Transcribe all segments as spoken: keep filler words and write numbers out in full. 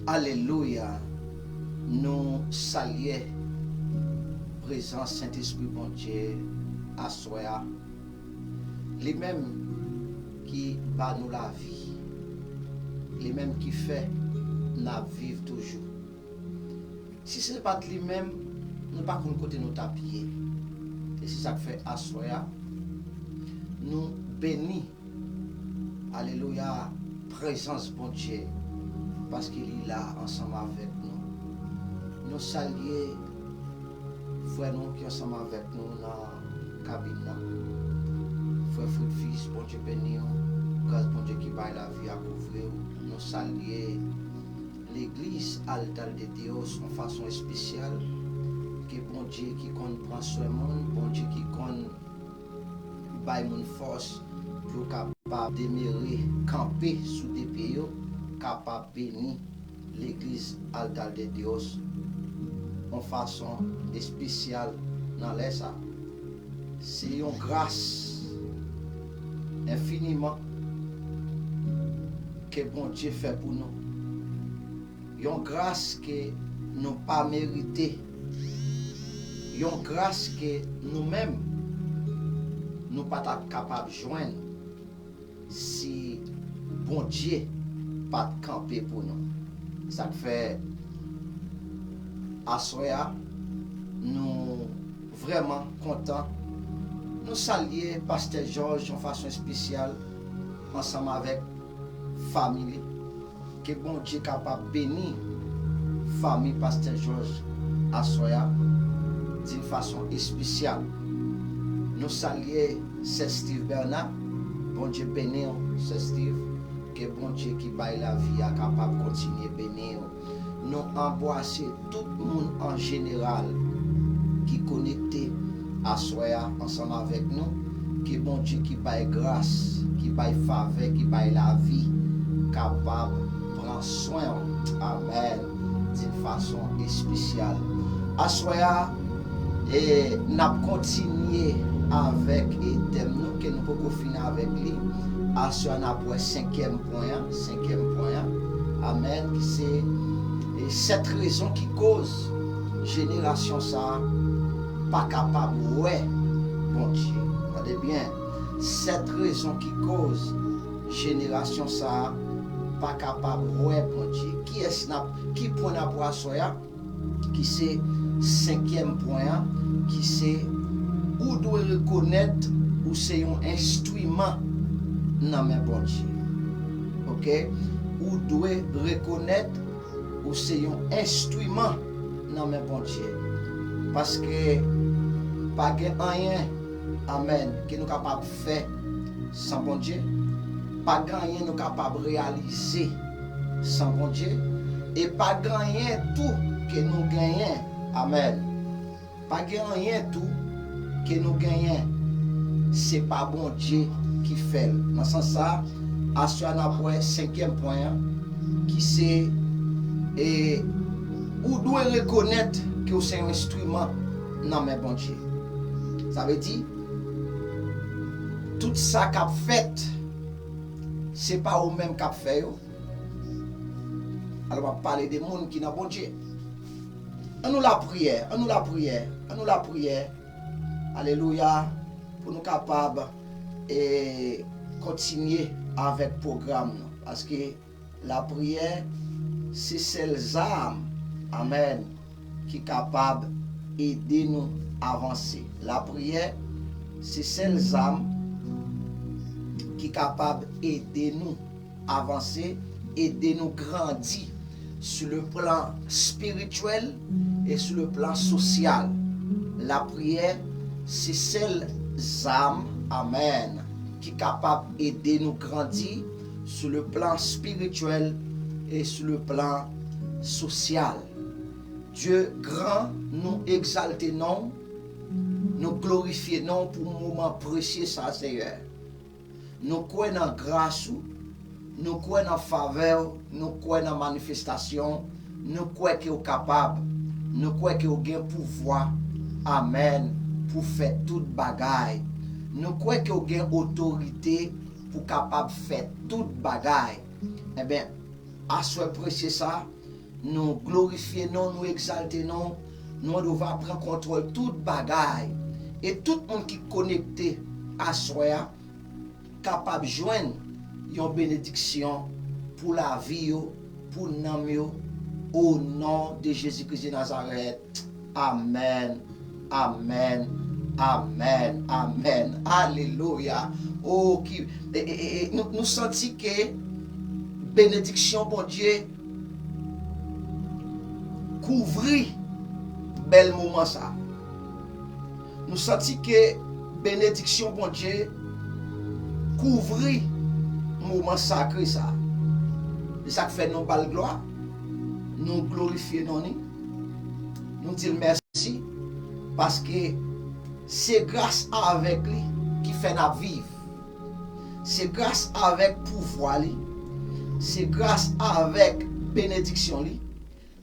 Alelouya! Nou salye prezans Sentespri Bondye aswè a. Li menm ki ba nou lavi. Li menm ki fè n ap viv toujou. Si se pa t li menm, nou pa konn kote nou t ap ye. E se sa k fè aswè a, nou beni, alelouya, prezans Bondye, paske li la ansanm avèk nou. Nou salye frè nou ki ansanm avèk nou nan kabin nan. Frè Fritvis, Bondye beni w. Gras Bondye ki bay lavi a kouvri w. Nou salye legliz Altar de Dios yon fason espesyal. Ke Bondye ki konn pran swen moun, Bondye ki konn bay moun fòs pou yo kapab demere, kanpe sou de pye yo, kapab beni legliz Altar de Dios yon fason espesyal nan lè sa. Se yon gras enfiniman ke Bondye fè pou nou. Yon gras ke nou pa merite. Yon gras ke nou menm, nou pa t ap kapab jwenn si Bondye pa t kanpe pou nou. Sa k fè aswè a, nou vrèman kontan. Nou salye Pastè Jòj yon fason espesyal ansanm avèk fanmi li. Ke Bondye kapab beni fanmi Pastè Jòj aswè a d'une façon spéciale. Nou salye Sè Steve Bernard. Bondye beni w, Sè Steve. Ke Bondye ki bay lavi a kapab kontinye beni w. Nou anbrase tout moun an jeneral ki konekte aswè a ansanm avèk nou. Ke Bondye ki bay gras, ki bay favè, ki bay lavi, kapab pran swen w. Amèn. D'une façon spéciale. Aswè a, e n ap kontinye avèk, e, tèm nou, ke nou poko fini avèk li. Aswè a, n ap wè senkyèm pwen an, senkyèm pwen an. Amèn. Ki se, e, sèt rezon ki koz jenerasyon sa a pa kapab wè Bondye. Tande byen. Sèt rezon ki koz jenerasyon sa a pa kapab wè Bondye. Kiyès n ap, ki pwen n ap wè aswè a? Ki se senkyèm pwen an, ki se ou dwe rekonèt ou se yon enstriman nan men Bondye. Oke? Ou dwe rekonèt ou se yon enstriman nan men Bondye. Paske pa gen anyen, amèn, ke nou kapab fè san Bondye. Pa gen anyen nou kapab reyalize san Bondye. E pa gen anyen tou ke nou genyen, amèn, pa gen anyen tou ke nou genyen, se pa Bondye ki fè l. Nan sans sa, aswè a n ap wè senkyèm pwen an, ki se, e, ou dwe rekonèt ke w se yon enstriman nan men Bondye. Sa vle di, tout sa k ap fèt, se pa ou menm k ap fè yo. Alò, m ap pale de moun ki nan Bondye. Ann nou lapriyè, ann nou lapriyè, ann nou lapriyè. Alelouya. Pou nou kapab, e, kontinye avèk pwogram nou. Paske lapriyè, se sèl zam, amèn, ki kapab ede nou avanse. Lapriyè, se sèl zam ki kapab ede nou avanse, ede nou grandi sur le plan spirituel et sur le plan social. Lapriyè, se sèl zam, amèn, ki kapab ede nou grandi sur le plan spirituel et sur le plan social. Dye gran, nou egzalte non w, nou glorifye non w pou moman presye sa, Seyè. Nou kwè nan gras ou, nou kwè nan favè w, nou kwè nan manifestasyon w, nou kwè ke w kapab, nou kwè ke w gen pouvwa, amèn, pou fè tout bagay. Nou kwè ke w gen otorite pou kapab fè tout bagay. Enben, aswè presye sa, Nou glorifye non, nou egzalte non, nou mande w va pran kontwòl tout bagay. E tout moun ki konekte aswè a kapab jwenn yon benediksyon pou lavi yo, pou nanm yo, o non de Jezi Kris de Nazarèt. Amèn. Amèn. Amèn. Amèn. Alelouya. O ki e, e, e, e, nou, nou santi ke benediksyon Bondye kouvri bèl moman sa. Nou santi ke benediksyon Bondye kouvri moman sakre sa. E sa k fè nou ba l glwa, nou glorifye non li, nou di l mèsi, paske se gras avèk li ki fè n ap viv. Se gras avèk pouvwa li, se gras avèk benediksyon li,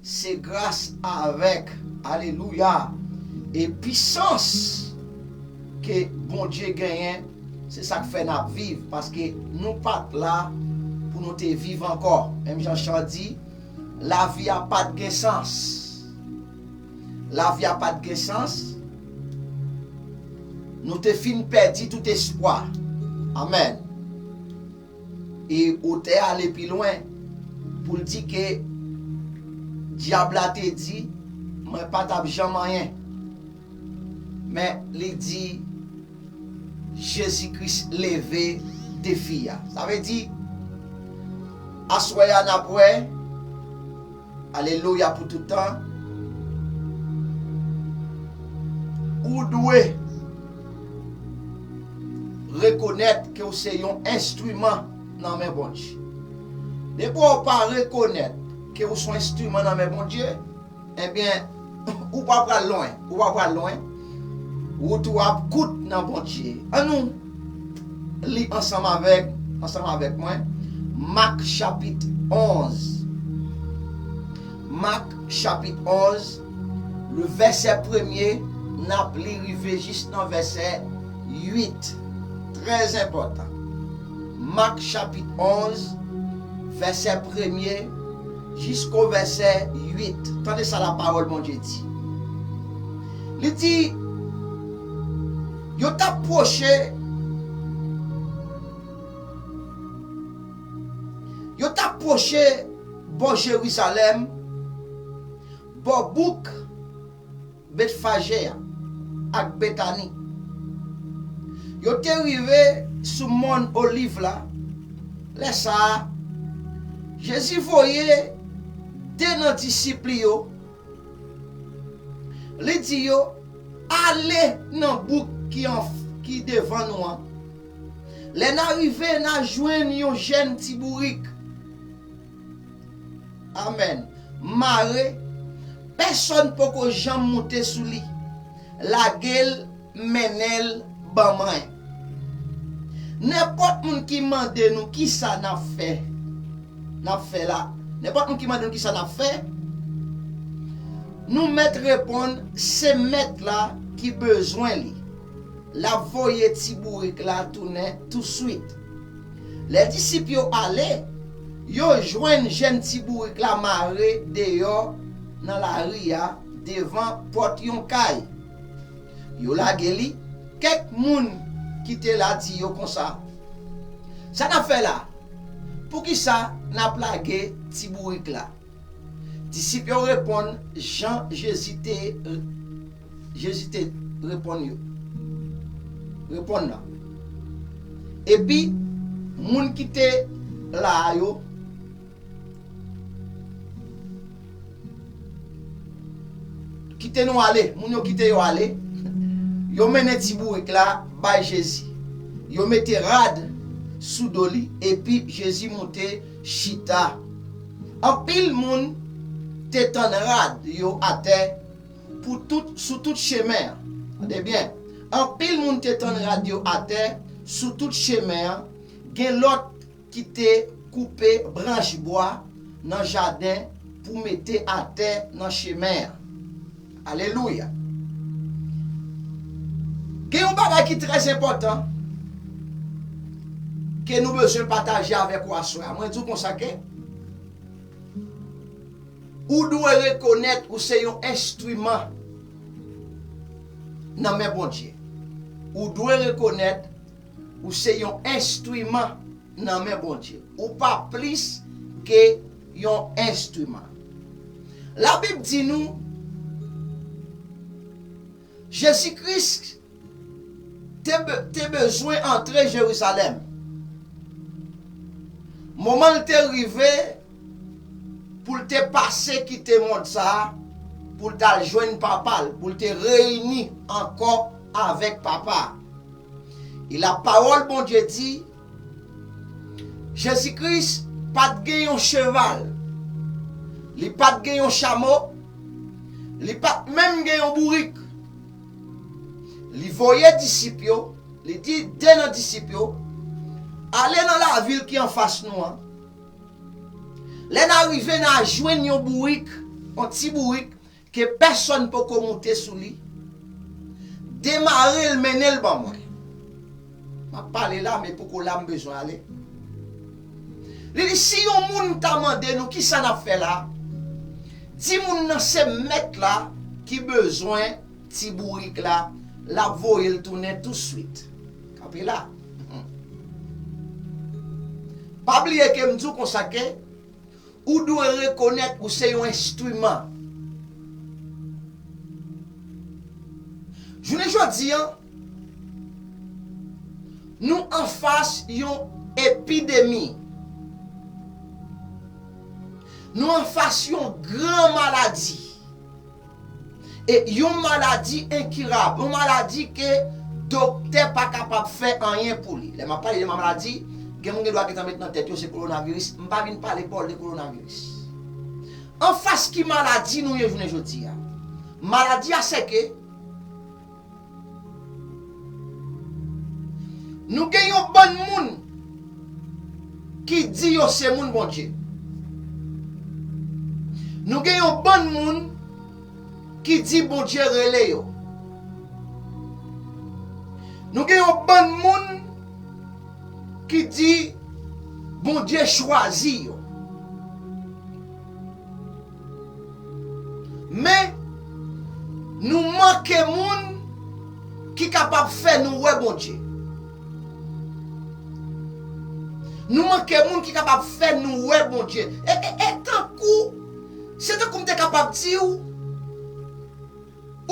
se gras avèk, alelouya, e pisans ke Bondye genyen, se sa k fè n ap viv, paske nou pa t la pou nou te viv ankò. Menm jan chan di, lavi a pa t gen sans. Lavi a pa t gen sans. Nou te fin pèdi tout espwa. Amèn. E otè a ale pi lwen pou l di ke dyab la te di, mwen pa t ap janm anyen. Men li di, Jezi Kris leve defi a. Sa vle di, aswè a n ap wè, alelouya pou tout tan, ou dwe rekonèt ke w se yon enstriman nan men Bondye. Depi w pa rekonèt ke w se yon enstriman nan men Bondye, ebyen, ou pa pral lwen, ou pa pral lwen. Wout ou ap kout nan Bondye. An nou li ansanm avèk, ansanm avèk mwen, Mak chapit onz. Mak chapit onz, le vèsè premye, n ap li rive jis nan vèsè uit. Trè enpòtan. Mak chapit onz, vèsè premye jisko vèsè uit. Tande sa lapawòl Bondye di. Li di, yo t ap pwoche, yo t ap pwoche bò Jerizalèm, bò bouk Betfaje a ak Betani. Yo te rive sou mòn Oliv la. Lè sa a, Jezi voye de nan disip li yo. Li di yo, ale nan bouk ki an, ki devan nou an. Lè n a rive, n a jwenn yon jèn ti bourik. Amèn. Mare, pèsonn poko janm moute sou li. Lage l, mennen l ban mwen. Nenpòt moun ki mande nou kisa n ap fè, n ap fè la. Nenpòt moun ki mande nou kisa n ap fè, nou mèt reponn se mèt la ki bezwen li. L ap voye ti bourik la tounen touswit. Lè disip yo ale, yo jwenn jèn ti bourik la mare deyò nan lari a, devan pòt yon kay. Yo lage li. Kèk moun ki te la di yo konsa, sa n ap fè la? Poukisa n ap lage ti bourik la? Disip yo reponn jan Jezi te, Jezi te reponn yo. Reponn nan. Epi, moun ki te la a yo, kite nou ale, moun yo kite yo ale, yo mennen ti bourik la bay Jezi. Yo mete rad sou do li, epi Jezi moute chita. Anpil moun te tann rad yo atè pou tout, sou tout chemen an. Tande byen. Anpil moun te tann rad yo atè sou tout chemen an. Gen lòt ki te koupe branch bwa nan jaden pou mete atè nan chemen an. Alelouya! Gen yon bagay ki trè enpòtan ke nou bezwen pataje avèk ou aswè a. Mwen di w konsa ke Ou dwe rekonèt ou se yon enstriman nan men Bondye. Ou dwe rekonèt ou se yon enstriman nan men Bondye. Ou pa plis ke yon enstriman. Labib di nou, Jezi Kris te, be- te bezwen antre Jerizalèm. Moman l te rive pou l te pase kite mond sa a, pou l t al jwenn Papa l, pou l te reyini ankò avèk Papa a. E lapawòl Bondye di, Jezi Kris pa t gen yon cheval, li pa t gen yon chamo, li pa t menm gen yon bourik. Li voye disip yo, li di de nan disip yo, "Ale nan lavil ki anfas nou an. Lè n a rive, n a jwenn yon bourik, yon ti bourik, ke pèsonn poko moute sou li. Demare l, mennen l ban mwen." M ap pale la, men poko la m bezwen ale. Li di, "Si yon moun ta mande nou, 'Kisa n ap fè la?' Di moun nan se mèt la ki bezwen ti bourik la, l ap voye l tounen touswit." Kanpe la. Pa bliye ke m di w konsa ke ou dwe rekonèt ou se yon enstriman. Jounen jodi an, nou anfas yon epidemi. Nou anfas yon gran maladi. E yon maladi enkirab, yon maladi ke doktè pa kapab fè anyen pou li. Lè m ap pale de maladi, gen moun gen dwa gentan met nan tèt yo se kowonaviris. M pa vin pale pawòl de kowonaviris. Anfas ki maladi nou ye jounen jodi a? Maladi a se ke nou gen yon bann moun ki di yo se moun Bondye. Nou gen yon bann moun ki di Bondye rele yo. Nou gen yon bann moun ki di Bondye chwazi yo. Men, nou manke moun ki kapab fè nou wè Bondye. Nou manke moun ki kapab fè nou wè Bondye. E, e, e tankou, se tankou m te kapab di w,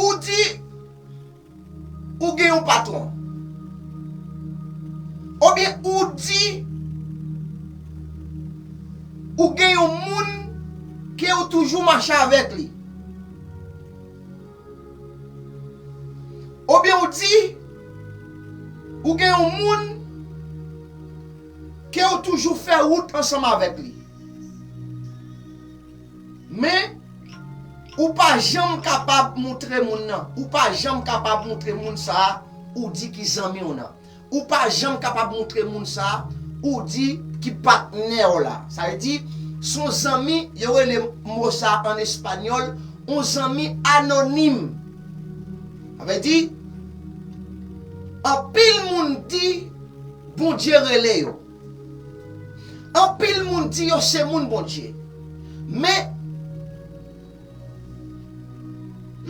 ou di, ou gen yon patwon. Oubyen ou di, ou gen yon moun ke ou toujou mache avèk li. Oubyen ou di, ou gen yon moun ke ou toujou fè wout ansanm avèk li. Men, ou pa janm kapab moutre moun nan. Ou pa janm kapab moutre moun sa a, ou di ki zanmi w nan. Ou pa janm kapab moutre moun sa a, ou di ki patnè w la. Sa vle di, s on zanmi, yo rele mo sa a an espanyòl, on zanmi anonim. Sa vle di, anpil moun di Bondye rele yo. Anpil moun di yo se moun Bondye. Men,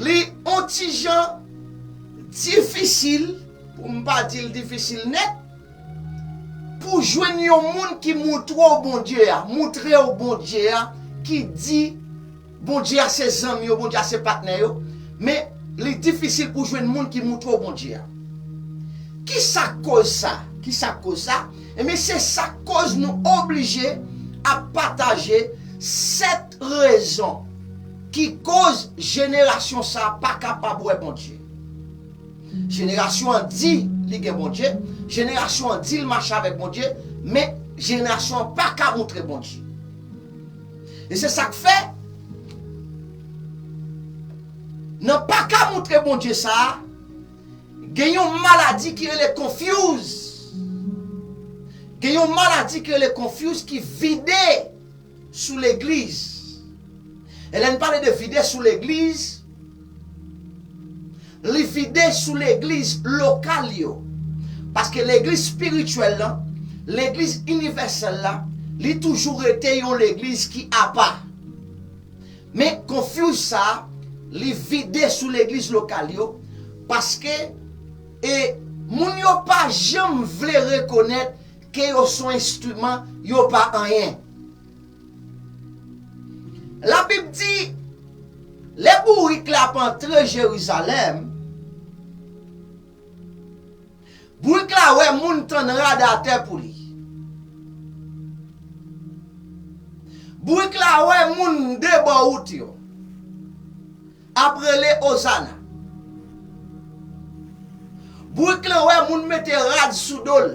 li on ti jan difisil, pou m pa di l difisil nèt, pou jwenn yon moun ki moutre w Bondye a, moutre w Bondye a, ki di Bondye a se zanmi yo, Bondye a se patnè yo, men li difisil pou jwenn moun ki moutre w Bondye a. Ki sa k koz sa? Ki sa k koz sa? Ebyen, se sa k koz nou oblije ap pataje sèt rezon ki koz jenerasyon sa a pa kapab wè Bondye. Jenerasyon an di li gen Bondye, jenerasyon an di l mache avèk Bondye, men jenerasyon an pa ka moutre Bondye. E se sa k fè, nan pa ka moutre Bondye sa a, gen yon maladi ki rele confuse. Gen yon maladi ki rele confuse ki vide sou legliz. E lè n pale de vide sou legliz, li vide sou legliz lokal yo. Paske legliz espirityèl lan, legliz inivèsèl la, li toujou rete yon legliz ki apa. Men, confusion sa a, li vide sou legliz lokal yo, paske, e, moun yo pa janm vle rekonèt ke yo se yon enstriman, yo pa anyen. Labib di, lè bourik la ap antre Jerizalèm, bourik la wè moun tann rad atè pou li. Bourik la wè moun de bò wout yo ap rele Ozana. Bourik lan wè moun mete rad sou do l.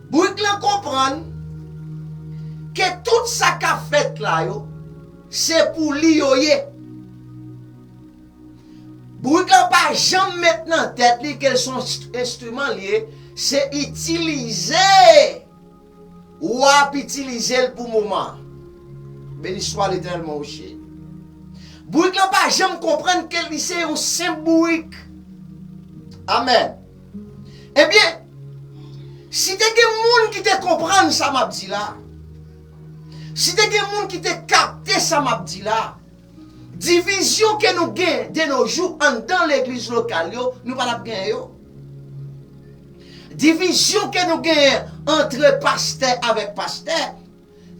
Bourik lan konprann ke tout sa k ap fèt la yo, se pou li yo ye. Bourik lan pa janm met nan tèt li ke l se yon enst-, enstriman li ye, se itilize. Wa ap itilize l pou moman an. Beni swa Letènèl, mon rocher. Bourik lan pa janm konprann ke li se yon senp bourik. Amèn. Ebyen, si te gen moun ki te konprann sa m ap di la, si te gen moun ki te kapte sa m ap di la, divizyon ke nou gen de nos jours anndan legliz lokal yo, nou pa t ap genyen yo. Divizyon ke nou genyen antre pastè avèk pastè,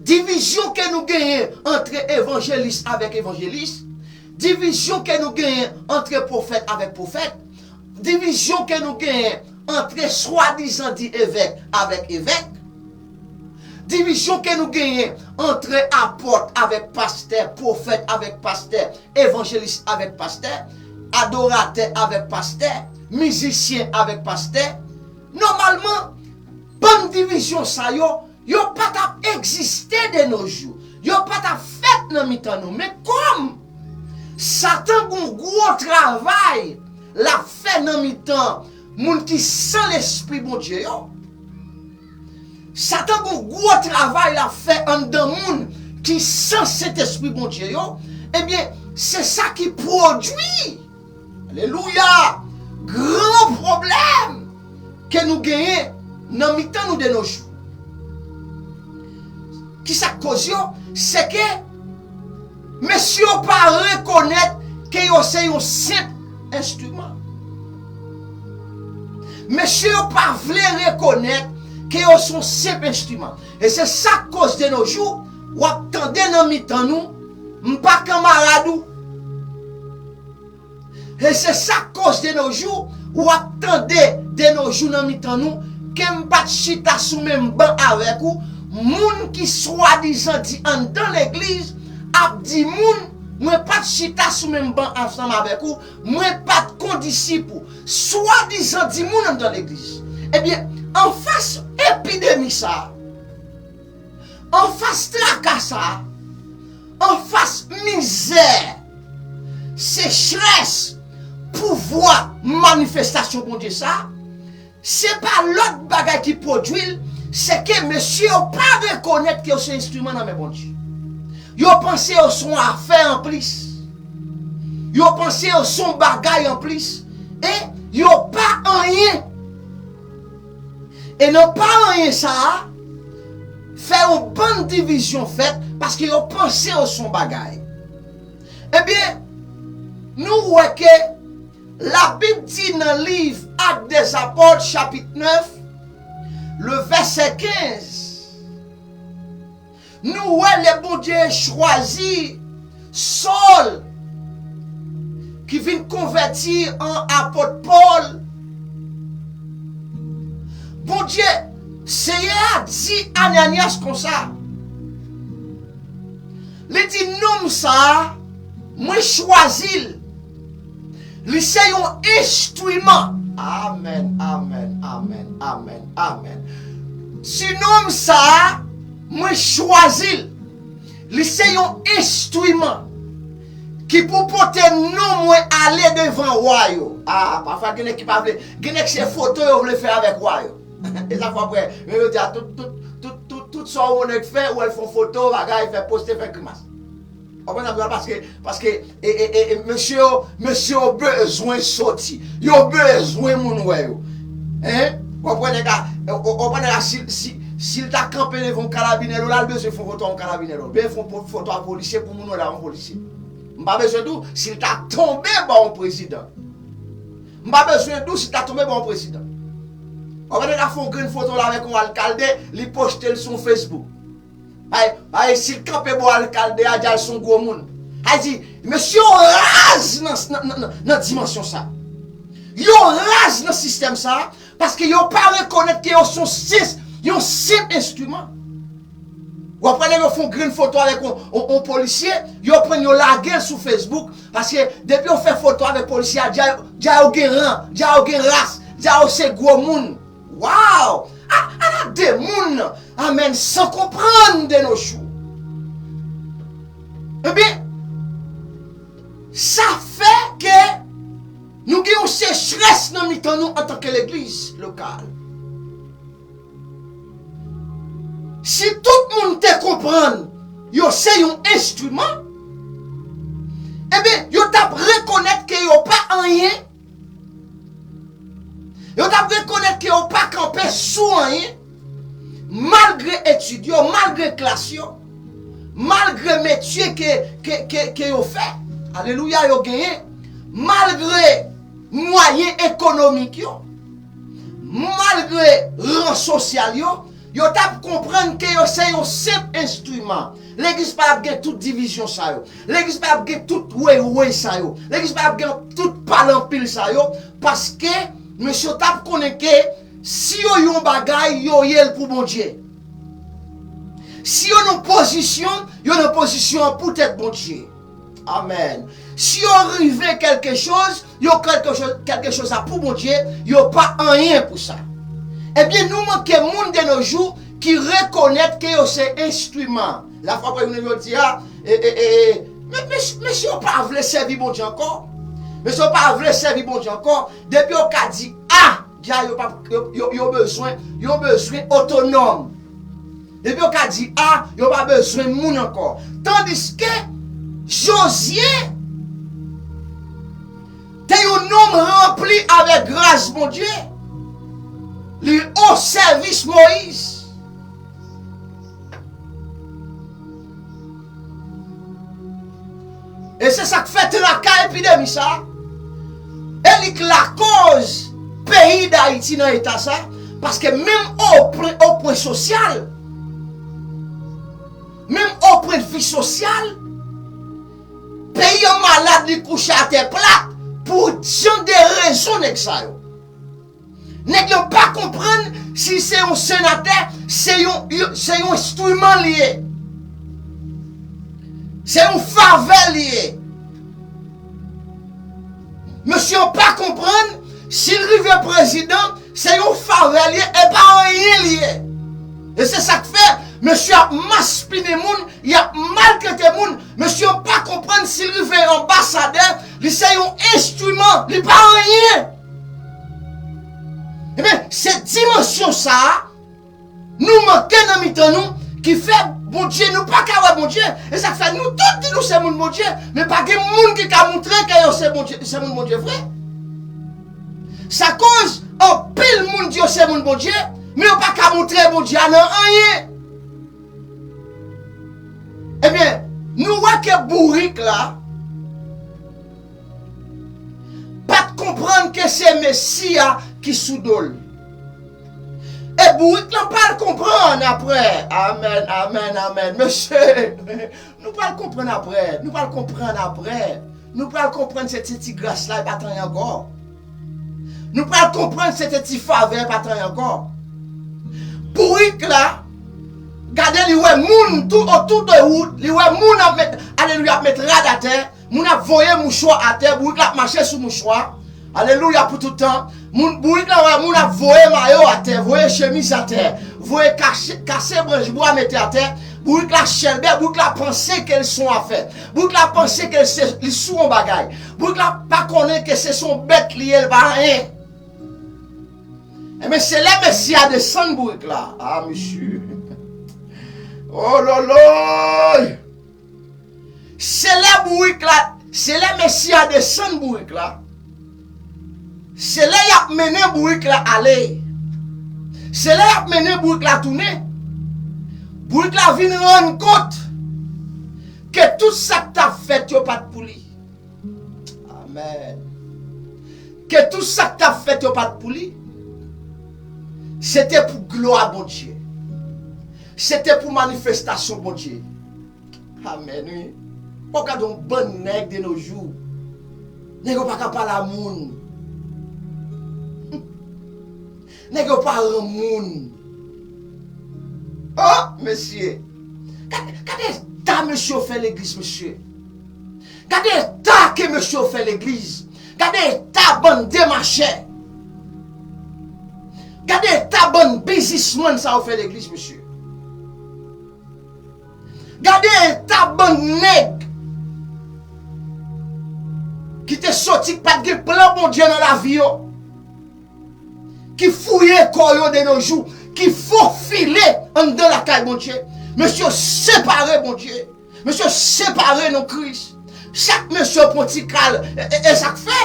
divizyon ke nou genyen antre evanjelis avèk evanjelis, divizyon ke nou genyen antre pwofèt avèk pwofèt, divizyon ke nou genyen antre swadizan di evèk avèk evèk, divizyon ke nou genyen antre apòt avèk pastè, pwofèt avèk pastè, evanjelis avèk pastè, adoratè avèk pastè, mizisyen avèk pastè. Nòmalman, bann divizyon sa yo, yo pa t ap egziste de nos jours. Yo pa t ap fèt nan mitan nou. Men kòm Satan gon gwo travay l ap fè nan mitan moun ki san Lespri Bondye yo, Satan gon gwo travay l ap fè anndan moun ki san Sentespri Bondye yo, ebyen, se sa ki pwodui, alelouya, gran pwoblèm ke nou genyen nan mitan nou de nos jours. Kisa k koz yo? Se ke mesye yo pa rekonèt ke yo se yon senp enstriman. Mesye yo pa vle rekonèt ke yo se yon senp enstriman. E se sa k koz de nos jours, w ap tande nan mitan nou, m pa kanmarad ou. E se sa k koz de nos jours, w ap tande de nos jours nan mitan nou, ke m pa t chita sou menm ban avèk ou, moun ki swadizan di anndan legliz ap di moun, mwen pa t chita sou menm ban ansanm avèk ou, mwen pa t kondisip ou. Swadizan di moun anndan legliz. Ebyen, anfas epidemi sa a, anfas traka sa a, anfas mizè, sechrès, pouvwa manifestasyon Bondye sa a, se pa lòt bagay ki pwodui l, se ke mesye yo pa rekonèt ke yo se enstriman nan men Bondye. Yo panse yo se yon afè anplis. Yo panse yo se yon bagay anplis. E yo pa anyen. E nan pa anyen sa a, fè yon bann divizyon fèt, paske yo panse yo se yon bagay. Ebyen, nou wè ke Labib di nan liv Actes des Apôtres, chapit nèf, le vèsè kenz, nou wè lè Bondye chwazi Sòl, ki vin konvèti an apot Pòl, Bondye, Seyè a di Ananyas konsa, li di, nonm sa a, mwen chwazi l. Li se yon enstriman. Amèn, amèn, amèn, amèn, amèn. Ti nonm sa a, mwen chwazi l. Li se yon enstriman ki pou pote non mwen ale devan wa yo. A, pafwa gen nèg ki pa vle, gen nèg se foto yo vle fè avèk wa yo. E sa fè w ap wè, men yo di a tout, tout, tout, tout, tout sa yon nèg fè, ou wè l fè yon foto, bagay, fè poste, fè grimas. Ou konprann sa m di w la? Paske, paske, e, e, e, e, mesye yo, mesye yo bezwen soti. Yo bezwen moun wè yo. Hein? Ou konprann nèg la, ou, ou konprann nèg la, si, si, Si l ta kanpe devan yon karabinè, l al bezwen fè yon foto a yon karabinè, l bezwen fè yon po- foto a polisye pou moun wè l a yon polisye. M pa bezwen di w, si l ta tonbe bò yon prezidan. M pa bezwen di w, si l ta tonbe bò yon prezidan. W ap wè nèg la fè yon grenn foto la avèk yon alkalde, li poste l sou Facebook. Ay, ay, si l kanpe bò alkalde a, dja l se yon gwo moun. Ay di, mesye yo raz nan, nan, nan, nan, nan dimansyon sa. Yo raz nan sistèm sa, paske yo pa rekonèt ke yo se yon senp, yon senp enstriman. W ap wè nèg yo fè yon grenn foto avèk yon, yon, yon polisye, yo pran l yo lage l sou Facebook, paske depi yo fè foto avèk polisye a, dja, dja yo gen ran, dja yo gen ras, dja yo se gwo moun. Waw! A, ala de moun, amèn, san konprann de nos jours. Ebyen, sa fè ke nou gen yon sechrès nan mitan nou antanke legliz lokal. Si tout moun te konprann yo se yon enstriman, ebyen, yo t ap rekonèt ke yo pa anyen. Yo t ap rekonèt ke yo pa kanpe sou anyen, malgre etid yo, malgre klas yo, malgre metye ke, ke, ke, ke yo fè, alelouya, yo genyen, malgre mwayen ekonomik yo, malgre ran sosyal yo, yo t ap konprann ke yo se yon senp enstriman. Legliz pa t ap gen tout divizyon sa yo. Legliz pa t ap gen tout woywoy sa yo. Legliz pa t ap gen tout pale anpil sa yo. Paske mesye yo t ap konnen ke si yo yon bagay, yo ye l pou Bondye. Si yo nan pozisyon, yo nan pozisyon an poutèt Bondye. Amèn. Si yo rive kèlke choz, yo kèlke choz, kèlke choz la pou Bondye, yo pa anyen pou sa. Ebyen, nou manke moun de nos jours ki rekonèt ke yo se enstriman. Lafwa pa yo jodi a, e, e, e, e, men, men, mesye yo pa vle sèvi Bondye ankò. Mesye yo pa vle sèvi Bondye ankò. Depi yo ka di a, dja yo pa, yo, yo, yo bezwen, yo bezwen otonòm. Depi yo ka di a, yo pa bezwen moun ankò. Tandiske Jozye te yon nonm ranpli avèk gras Bondye. Li o sèvis Moyiz. E se sa k fè traka epidemi sa. E li k lakoz peyi Dayiti nan eta sa. Paske menm o pwen, o pwen sosyal, menm o pwen vi sosyal, peyi an malad, li kouche atè plat pou jan de rezon nèg sa yo. Nèg yo pa konprann si se yon senatè, se yon, se yon enstriman li ye. Se yon favè li ye. Mesye yo pa konprann si l rive prezidan, se yon favè li ye, e pa anyen li ye. E se sa k fè mesye ap maspinen moun, y ap maltrete moun. Mesye yo pa konprann si l rive anbasadè, li se yon enstriman, li pa anyen. Ebyen, se dimansyon sa a nou manke nan mitan nou ki fè Bondye, nou pa ka wè Bondye. E sa k fè nou tout di nou se moun Bondye, men pa gen moun ki ka montre ke yo se Bondye, se moun Bondye vre. Sa koz anpil moun di yo se moun Bondye, men yo pa ka montre Bondye a nan anyen. Ebyen, nou wè ke bourik la pa t konprann ke se Mesi a ki sou do l. E bourik lan pral konprann apre. Amèn, amèn, amèn. Mesye, nou pral konprann apre. Nou pral konprann apre. Nou pral konprann se ti, ti gras la, e pa t anyen ankò. Nou pral konprann se te ti favè, pa t anyen ankò. Bourik la, gade, li wè moun tou otou de wout, li wè moun ap met, alelouya, ap met rad atè, moun ap voye mouchwa atè, bourik la ap mache sou mouchwa. Alelouya pou tout tan. Moun, bourik la wè moun ap voye mayo atè, voye chemiz atè, voye kache, kase branch bwa mete atè. Bourik la chèlbè, bourik la panse ke l se yon afè. Bourik la panse ke l se, li sou yon bagay. Bourik la pa konnen ke se se yon bèt li ye, l pa anyen. Ebyen, se lè Mesi a desann bourik la. A, mesye. Ololoy! Se lè bourik la, se lè Mesi a desann bourik la. Se lè y ap mennen bourik la ale. Se lè y ap mennen bourik la tounen. Bourik la vin rann kont ke tout sa k t ap fèt yo pa t pou li. Amèn. Ke tout sa k t ap fèt yo pa t pou li. Se te pou glwa Bondye. Se te pou manifestasyon Bondye. Amèn, wi. W ap gade yon bann nèg de nos jours. Nèg yo pa ka pale a moun. Nèg yo pa renmen moun. Oh, mesye. Gade, gade eta mesye yo fè legliz, mesye. Gade eta ke mesye yo fè legliz. Gade eta bann demachè. Gade eta bann biznismann sa yo fè legliz, mesye. Gade eta bann nèg ki te soti, ki pa t gen plan Bondye nan lavi yo, ki fouye kò yo de nos jours, ki fofile anndan lakay Bondye. Mesye yo separe Bondye. Mesye yo separe non Kris. Chak mesye pran ti kal, e, e, e sa k fè?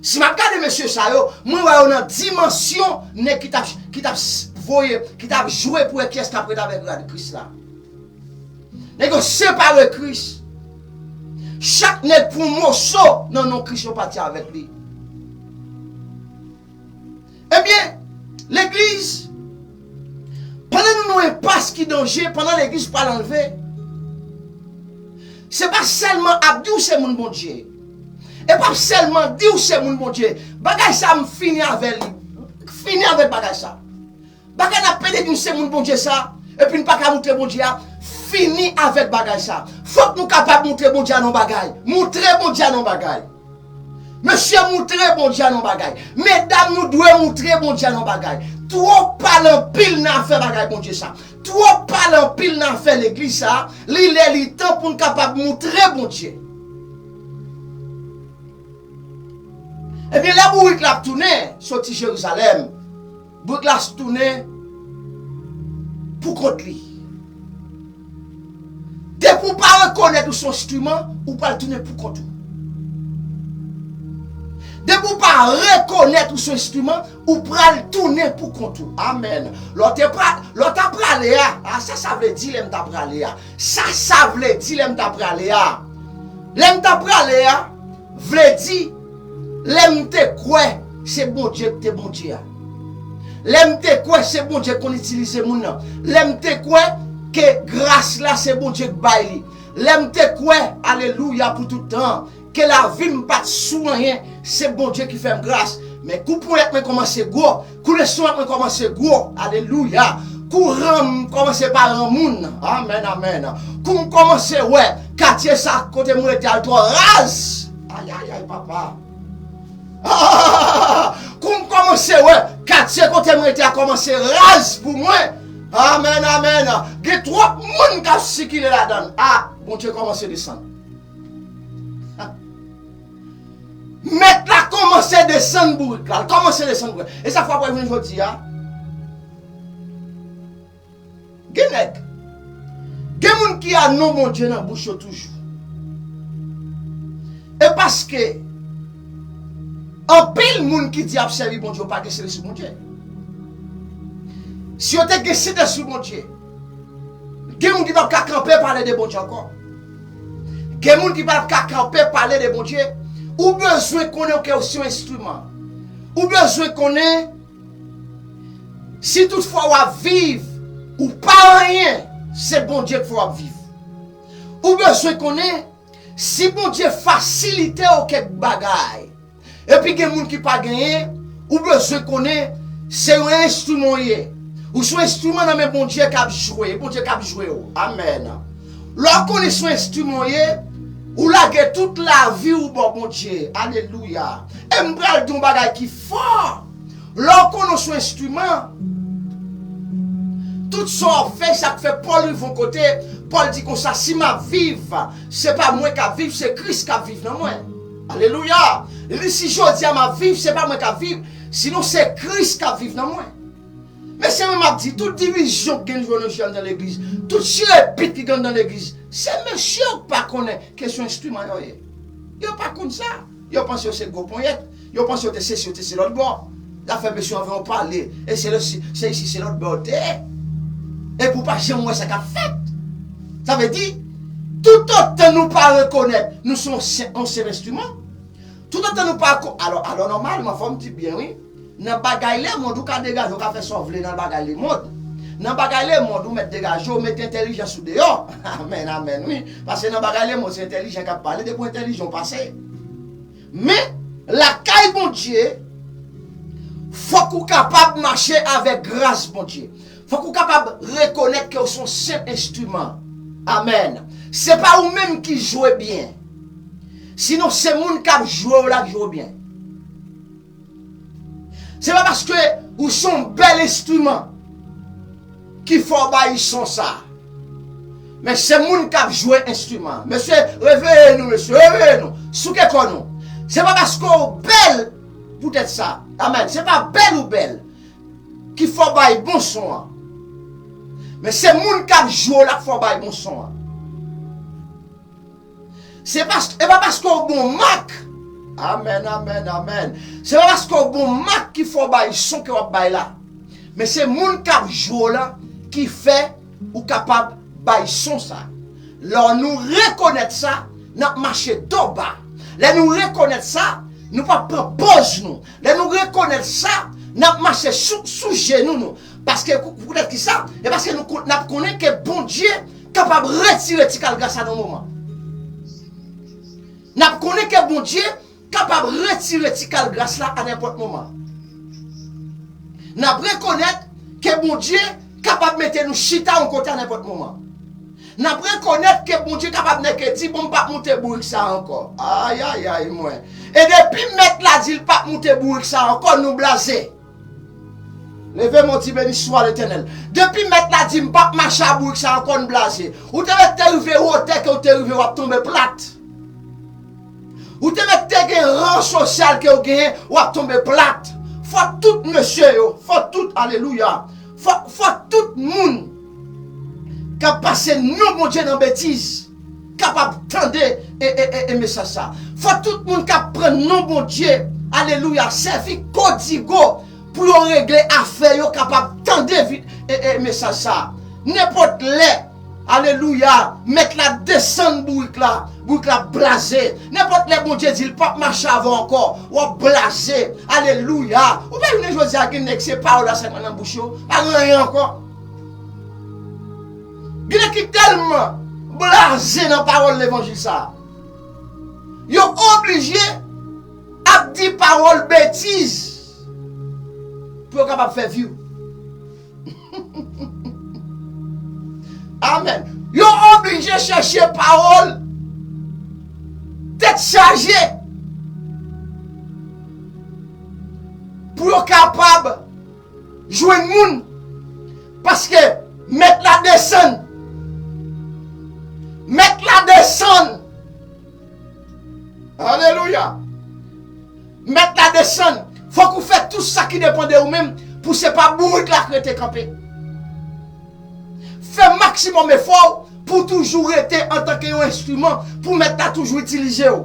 Si m ap gade mesye sa yo, mwen wè yo nan dimansyon nèg ki t ap, ki t ap s-, voye, ki t ap jwe pou wè kiyès k ap ret avèk rad Kris la. Nèg yo separe Kris. Chak nèg pran yon moso nan non Kris, yo pati avèk li. Ebyen, legliz, pandan nou nan yon enpas ki danje, pandan legliz pral anlve, se pa sèlman ap di w se moun Bondye. E p ap sèlman di w se moun Bondye. Bagay sa m fini avè li. Fini avèk bagay sa. Bagay n ap pede di nou se moun Bondye sa, epi n pa ka moutre Bondye a, fini avèk bagay sa. Fòk nou kapab moutre Bondye a nan bagay. Moutre Bondye a nan bagay. Mesye, moutre Bondye a nan bagay. Medam, nou dwe moutre Bondye a nan bagay. Twòp pale anpil nan afè bagay Bondye sa. Twòp pale anpil nan afè legliz sa. Li lè, li tan pou n kapab moutre Bondye. Ebyen, lè bourik la ap tounen, soti Jerizalèm, bourik la tounen pou kont li. Depi w pa rekonèt ou se yon enstriman, ou pral tounen pou kont ou. Depi w pa rekonèt ou se yon enstriman, ou pral tounen pou kont ou. Amèn. Lè w te pra-, lè w ta prale a, a, sa sa vle di lè m ta prale a? Sa sa vle di lè m ta prale a? Lè m ta prale a, vle di, lè m te kwè se Bondye ki te Bondye a. Lè m te kwè se Bondye ki konn itilize moun nan. Lè m te kwè ke gras la se Bondye ki bay li. Lè m te kwè, alelouya, pou tout tan, ke lavi m pa t sou anyen, se Bondye ki fè m gras. Men kou ponyèt mwen kòmanse gwo, kou leson an kòmanse gwo, alelouya. Kou ran m kòmanse pa ran moun. Amèn, amèn. Kou m kòmanse wè katye sa kote m rete al twò raz. Ayayay, papa. Kou m kòmanse wè katye kote m rete a kòmanse raz pou mwen. Amèn, amèn. Gen twòp moun k ap sikile ladan l. A, Bondye kòmanse desann. Mèt la kòmanse desann bourik la. L kòmanse desann bourik la. E sa fè w ap wè jounen jodi a. Gen nèg. Gen moun ki a non Bondye nan bouch yo toujou. E paske anpil moun ki di y ap sèvi Bondye, yo pa gen Sentespri Bondye. Si yo te gen Sentespri Bondye, gen moun ki p ap ka kanpe pale de Bondye ankò. Gen moun ki p ap ka kanpe pale de Bondye. Ou bezwen konnen ke w se yon enstriman. Ou bezwen konnen si toutfwa w ap viv, ou pa anyen, se Bondye k fè w ap viv. Ou bezwen konnen si Bondye fasilite w kèk bagay, epi gen moun ki pa genyen, ou bezwen konnen se yon enstriman w ye. Ou se yon enstriman nan men Bondye k ap jwe, e Bondye k ap jwe w. Amèn. Lè w konnen se yon enstriman w ye, ou lage tout lavi w ba Bondye. Alelouya. E m pral di yon bagay ki fò. Lè w konnen w se yon enstriman, tout sa w ap fè, sa k fè Pòl rive yon kote, Pòl di konsa, si m ap viv, se pa mwen k ap viv, se Kris k ap viv nan mwen. Alelouya! Li di, si jodi a m ap viv, se pa mwen k ap viv, sinon se Kris k ap viv nan mwen. Mesye, mwen m ap di, tout divizyon ki gen jodi a anndan legliz, tout chirepit ki gen anndan legliz, se mesye yo k pa konnen ke se yon enstriman yo ye. Yo pa konn sa. Yo panse yo se gwo ponyèt. Yo panse yo te sesi, yo te se lòt bò. Zafè mesye anvan yo pale. E se lè, se isi, se lòt bò yo te ye. Epi w pa janm wè sa k ap fèt. Sa vle di, toutotan nou pa rekonèt nou se yon senp, yon senp enstriman, toutotan nou pa ko-, alò, alò, nòmalman, fò m di byen, wi. Nan bagay lemonn, ou ka degaje, ou ka fè sa w vle nan bagay lemonn. Nan bagay lemonn, ou mèt degaje w, mete entèlijans ou deyò. Amèn, amèn, wi. Paske nan bagay lemonn, se entèlijan k ap pale, depi w entèlijan, w pase. Men, lakay Bondye, fòk ou kapab mache avèk gras Bondye. Fòk ou kapab rekonèt ke w se yon senp enstriman. Amèn. Se pa ou menm ki jwe byen. Sinon, se moun k ap jwe w la k jwe w byen. Se pa paske ou se yon bèl enstriman ki fè w bay son sa. Men se moun k ap jwe enstriman. Mesye, reveye nou, mesye, reveye nou. Souke kò nou. Se pa paske w bèl poutèt sa. Amèn. Se pa bèl ou bèl ki fè w bay bon son an. Men se moun k ap jwe w la k fè w bay bon son an. Se pas-, e pa paske w bon mak. Amèn, amèn, amèn. Se pa paske w bon mak ki fè w bay son ke w ap bay la. Men se moun k ap jwe w la ki fè ou kapab bay son sa. Lè nou rekonèt sa, n ap mache do ba. Lè nou rekonèt sa, nou p ap pran pòz nou. Lè nou rekonèt sa, n ap mache sou, sou jenou nou. Paske, pou, poutèt ki sa? E paske nou kon-, n ap konnen ke Bondye kapab retire ti kal gras la nan moman. N ap konnen ke Bondye kapab retire ti kal gras la a nenpòt moman. N ap rekonèt ke Bondye kapab mete nou chita yon kote a nenpòt moman. N ap rekonèt ke Bondye kapab nèke di, "Bon, m p ap moute bourik sa a ankò." Ayayay, mwen. E depi mèt la di l p ap moute bourik sa a ankò, nou blaze. Leve men w, di, "Beni swa Letènèl." Depi mèt la di, "M p ap mache a bourik sa a ankò," n blaze. Ou te mèt te rive wotè ke w te rive, w ap tonbe plat. Ou te mèt te gen ran sosyal ke w genyen, w ap tonbe plat. Fò tout mesye yo, fò tout, alelouya, fò, fò tout moun k ap pase non Bondye nan betiz kapab tande e, e, e, e mesaj sa. Fò tout moun k ap pran non Bondye, alelouya, sèvi kodigo pou yo regle afè yo kapab tande vi-, e, e mesaj sa. Nenpòt lè, alelouya, mèt la desann bourik la, bourik la blaze. Nenpòt lè Bondye di l p ap mache avè w ankò, w ap blaze. Alelouya. Ou pa jounen jodi a gen nèg se pawòl la sèlman nan bouch yo, pa gen anyen ankò. Gen nèg ki tèlman blaze nan pawòl levanjil sa a, yo oblije ap di pawòl betiz pou yo kapab fè vi. Amèn. Yo oblije chèche pawòl tèt chaje pou yo kapab jwenn moun. Paske mèt la desann. Mèt la desann. Alelouya. Mèt la desann. Fòk ou fè tout sa ki depann de ou menm pou se pa bourik la k rete kanpe. Fè maksimòm efò w pou w toujou rete antanke yon enstriman, pou mèt la toujou itilize w,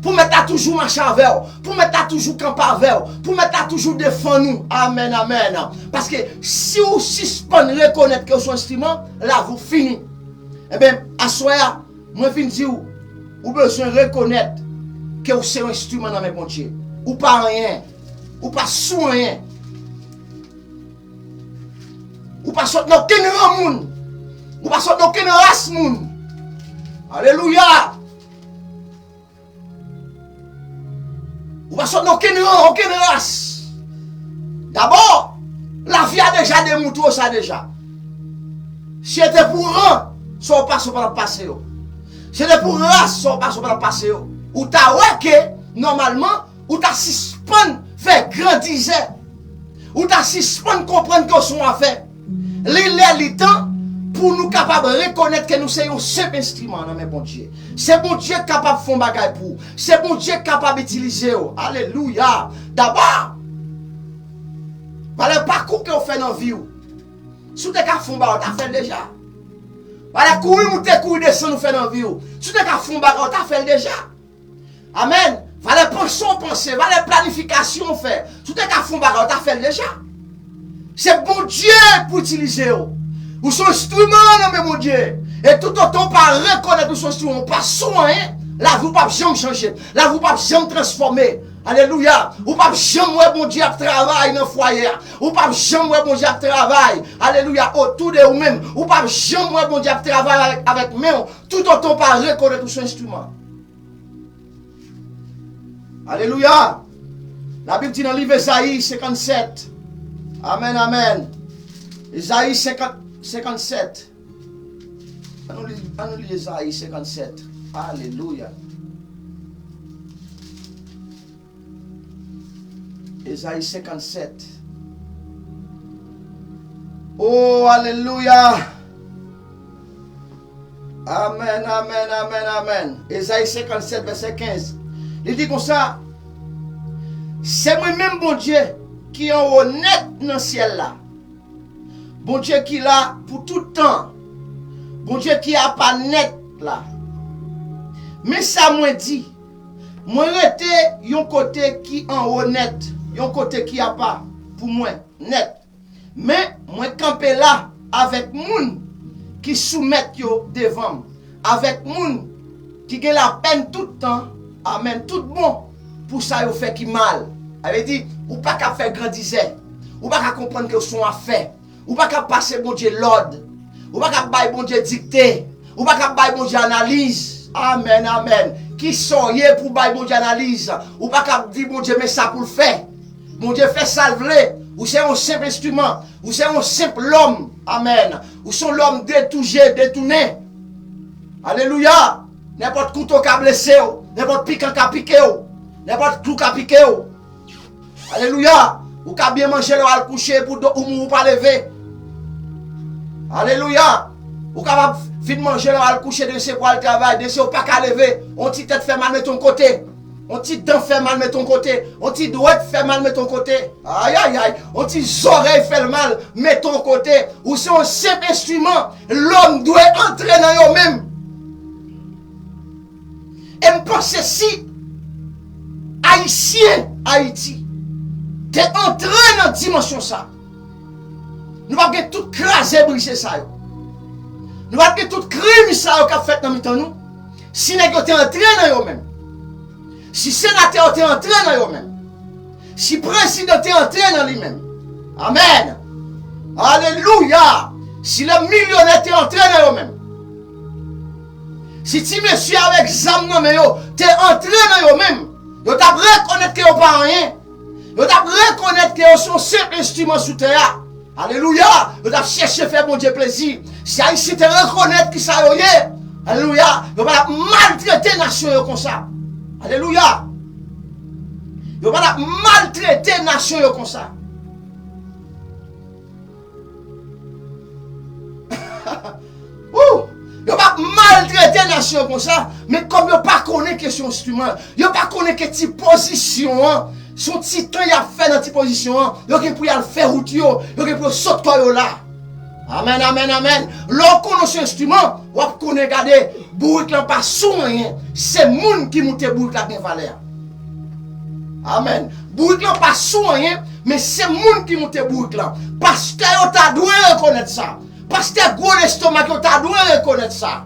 pou mèt la toujou mache avè w, pou mèt la toujou kanpe avè w, pou mèt la toujou defann ou. Amèn, amèn. Paske si w sispann rekonèt ke w se yon enstriman, lavi w fini. Ebyen, aswè a, mwen vin di w, ou bezwen rekonèt ke w se yon enstriman nan men Bondye. Ou pa anyen. Ou pa sou anyen. Ou pa sot nan okenn ran moun. Ou pa sot nan okenn ras moun. Alelouya! Ou pa sot nan okenn ran, okenn ras. Dabò, lavi a deja demoutre w sa deja. Si se te pou ran, sa w pase, w pa t ap pase yo. Si se te pou ras, sa w pase, w pa t ap pase yo. Ou ta wè ke, nòmalman, ou ta sispann fè grandizè. Ou ta sispann konprann ke w se yon afè. Li lè, li tan pou nou kapab rekonèt ke nou se yon senp enstriman nan men Bondye. Se Bondye k kapab fè yon bagay pou ou. Se Bondye k kapab itilize w. Alelouya. Dabò, valè pakou ke w fè nan vi w. Si w te ka fè yon bagay, w ta fè l deja. Valè kouri ou te kouri desann ou fè nan vi w. Si w te ka fè yon bagay, w ta fè l deja. Amèn. Valè panse w panse, valè planifikasyon w fè. Si w te ka fè yon bagay, w ta fè l deja. Se Bondye k pou itilize w. Ou se yon enstriman nan men Bondye. E toutotan w pa rekonèt ou se yon enstriman, ou pa sou anyen, lavi w p ap janm chanje. Lavi w p ap janm transfòme. Alelouya. Ou p ap janm wè Bondye ap travay nan fwaye a. Ou p ap janm wè Bondye ap travay, alelouya, otou de ou menm. Ou p ap janm wè Bondye ap travay avèk, avèk men w, toutotan w pa rekonèt ou se yon enstriman. Alelouya! Labib di nan liv Ezayi senkannsèt. Amèn, amèn. Ezayi senkant, senkannsèt. Ann nou li, ann nou li Ezayi senkannsèt. Alelouya. Ezayi senkannsèt. Oh, alelouya! Amèn, amèn, amèn, amèn. Ezayi senkannsèt, vèsè kenz. Li di konsa, se mwen menm Bondye ki anwo nèt nan syèl la. Bondye ki la pou tout tan. Bondye ki apa nèt la. Men sa mwen di, mwen rete yon kote ki anwo nèt, yon kote ki apa pou mwen nèt. Men mwen kanpe la avèk moun ki soumèt yo devan m, avèk moun ki gen lapèn tout tan, amèn, tout bon pou sa yo fè ki mal. Sa vle di, ou pa ka fè grandizè, ou pa ka konprann ke w se yon afè, ou pa ka pase Bondye lòd, ou pa ka bay Bondye dikte, ou pa ka bay Bondye analiz. Amèn, amèn. Kisa w ye pou w bay Bondye analiz? Ou pa ka di Bondye men sa pou l fè. Bondye fè sa l vle. Ou se yon senp enstriman. Ou se yon senp lòm. Amèn. Ou se yon lòm detouje, detounen. Alelouya. Nenpòt kouto ka blese w. Nenpòt pikan ka pike w. Nenpòt klou ka pike w. Alelouya. Ou ka byen manje lè w al kouche, epi w do-, ou mouri, ou pa leve. Alelouya. Ou kapab fin manje lè w al kouche, demen se pou al travay, demen se ou pa ka leve. On ti tèt fè mal, mete yon kote. On ti dan fè mal, mete yon kote. On ti dwèt fè mal, mete yon kote. Ayayay. On ti zòrèy fè l mal, mete yon kote. Ou se yon senp enstriman. Lòm dwe antre nan yo menm. E m panse si Ayisyen Ayiti te antre nan dimansyon sa, nou p ap gen tout kraze brize sa yo. Nou p ap gen tout krim sa yo k ap fèt nan mitan nou. Si nèg yo te antre nan yo menm, si senatè yo te antre nan yo menm, si prezidan te antre nan li menm, amèn, alelouya, si lè milyonè te antre nan yo menm, si ti mesye avèk zam nan men yo te antre nan yo menm, yo t ap rekonèt ke yo pa anyen. Yo t ap rekonèt ke yo se yon senp enstriman sou tè a. Alelouya! Yo t ap chèche fè Bondye plezi. Si Ayisyen te rekonèt kisa yo ye, alelouya, yo pa t ap maltrete nasyon yo konsa. Alelouya! Yo pa t ap maltrete nasyon yo konsa. Wou! Yo p ap maltrete nasyon konsa, men kòm yo pa konnen ke se yon enstriman, yo pa konnen ke ti pozisyon an, se yon ti tan y ap fè nan ti pozisyon an, yo gen pou y al fè wout yo, yo gen pou yo sot kò yo la. Amèn, amèn, amèn. Lè w konnen w se yon enstriman, w ap konnen, gade, bourik lan pa sou anyen, se moun ki moute bourik la gen valè. Amèn. Bourik lan pa sou anyen, men se moun ki moute bourik lan. Pastè yo ta dwe rekonèt sa. Pastè gwo lestomak yo ta dwe rekonèt sa.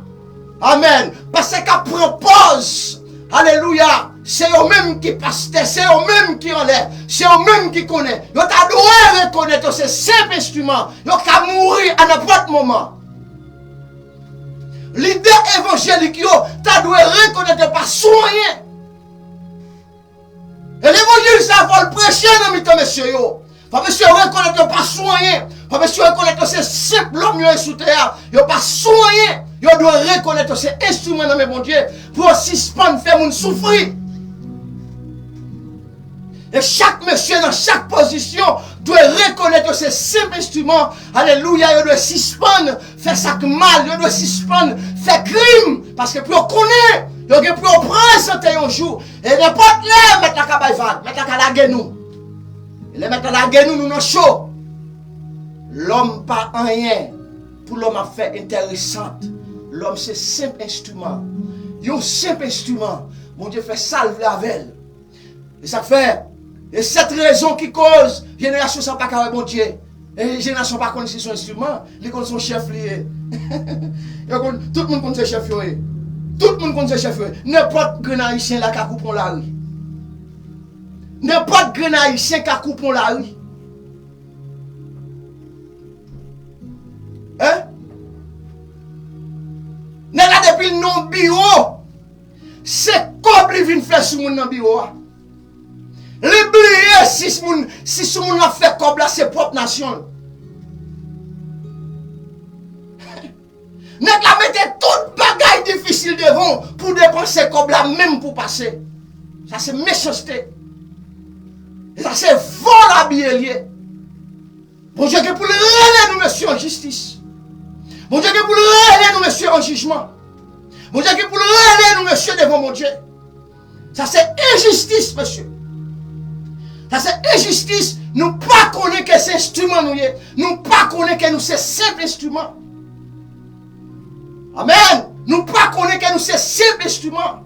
Amèn. Pastè k ap pran pòz. Alelouya. Se yo menm ki pastè, se yo menm ki anlè, se yo menm ki konnen. Yo ta dwe rekonèt yo se senp enstriman. Yo ka mouri a nenpòt moman. Lidè evanjelik yo ta dwe rekonèt yo pa sou anyen. E levanjil sa fò l preche nan mitan mesye yo. Fò mesye yo rekonèt yo pa sou anyen. Fò mesye yo rekonèt yo se senp lòm yo ye sou tè a. Yo pa sou anyen. Yo dwe rekonèt yo se enstriman nan men Bondye pou yo sispann fè moun soufri. E chak mesye nan chak pozisyon dwe rekonèt yo se senp enstriman. Alelouya, yo dwe sispann fè sa k mal, yo dwe sispann fè krim, paske pou yo konnen, yo gen pou yo prezante yon jou. E nenpòt lè, mèt la ka bay vag, mèt la ka lage nou. E lè mèt la lage nou, nou nan cho. Lòm pa anyen pou lòm ap fè enteresant. Lòm se senp enstriman. Yon senp enstriman. Bondye fè sa l vle avè l. E sa k fè, e sèt rezon ki koz jenerasyon sa pa ka wè Bondye. E jenerasyon pa konn si se yon enstriman, li konn se yon chèf li ye. Yo konn, tout moun konn se chèf yo ye. Tout moun konn se chèf yo ye. Nenpòt grenn ayisyen la ka koupe yon lari. Nenpòt grenn ayisyen ka koupe yon lari. Hein? Nèg la depi l nan yon biwo, se kòb li vin fè sou moun nan biwo a. Li bliye si moun, si sou moun l ap fè kòb la se pwòp nasyon l. Nèg la mete tout bagay difisil devan w pou depanse kòb la menm pou pase. Sa se mechanste. E sa se vòl abiye l ye. Bondye gen pou l rele nou mesye an jistis. Bondye gen pou l rele nou mesye an jijman. Bondye gen pou l rele nou mesye devan Bondye. Sa se enjistis, mesye. Sa se enjistis. Nou pa konnen ke se enstriman nou ye. Nou pa konnen ke nou se senp enstriman. Amèn. Nou pa konnen ke nou se senp enstriman.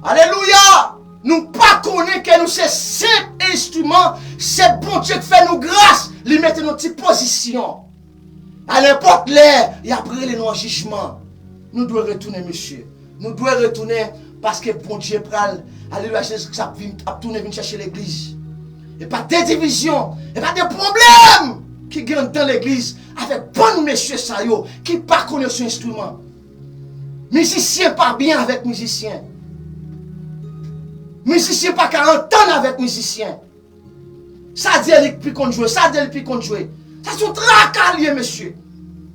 Alelouya. Nou pa konnen ke nou se senp enstriman. Se Bondye k fè nou gras. Li mete nou ti pozisyon. A nenpòt lè, y ap rele nou an jijman. Nou dwe retounen, mesye. Nou dwe retounen paske Bondye pral, alelouya, Jezi Kris ap vin, ap tounen vin chèche legliz. E pa de divizyon, e pa de pwoblèm ki gen anndan legliz avèk bann mesye sa yo ki pa konn yo se enstriman. Mizisyen pa byen avèk mizisyen. Mizisyen pa ka antann avèk mizisyen. Sa di li pi konn jwe, sa di li pi konn jwe. Sa se yon traka li ye, mesye.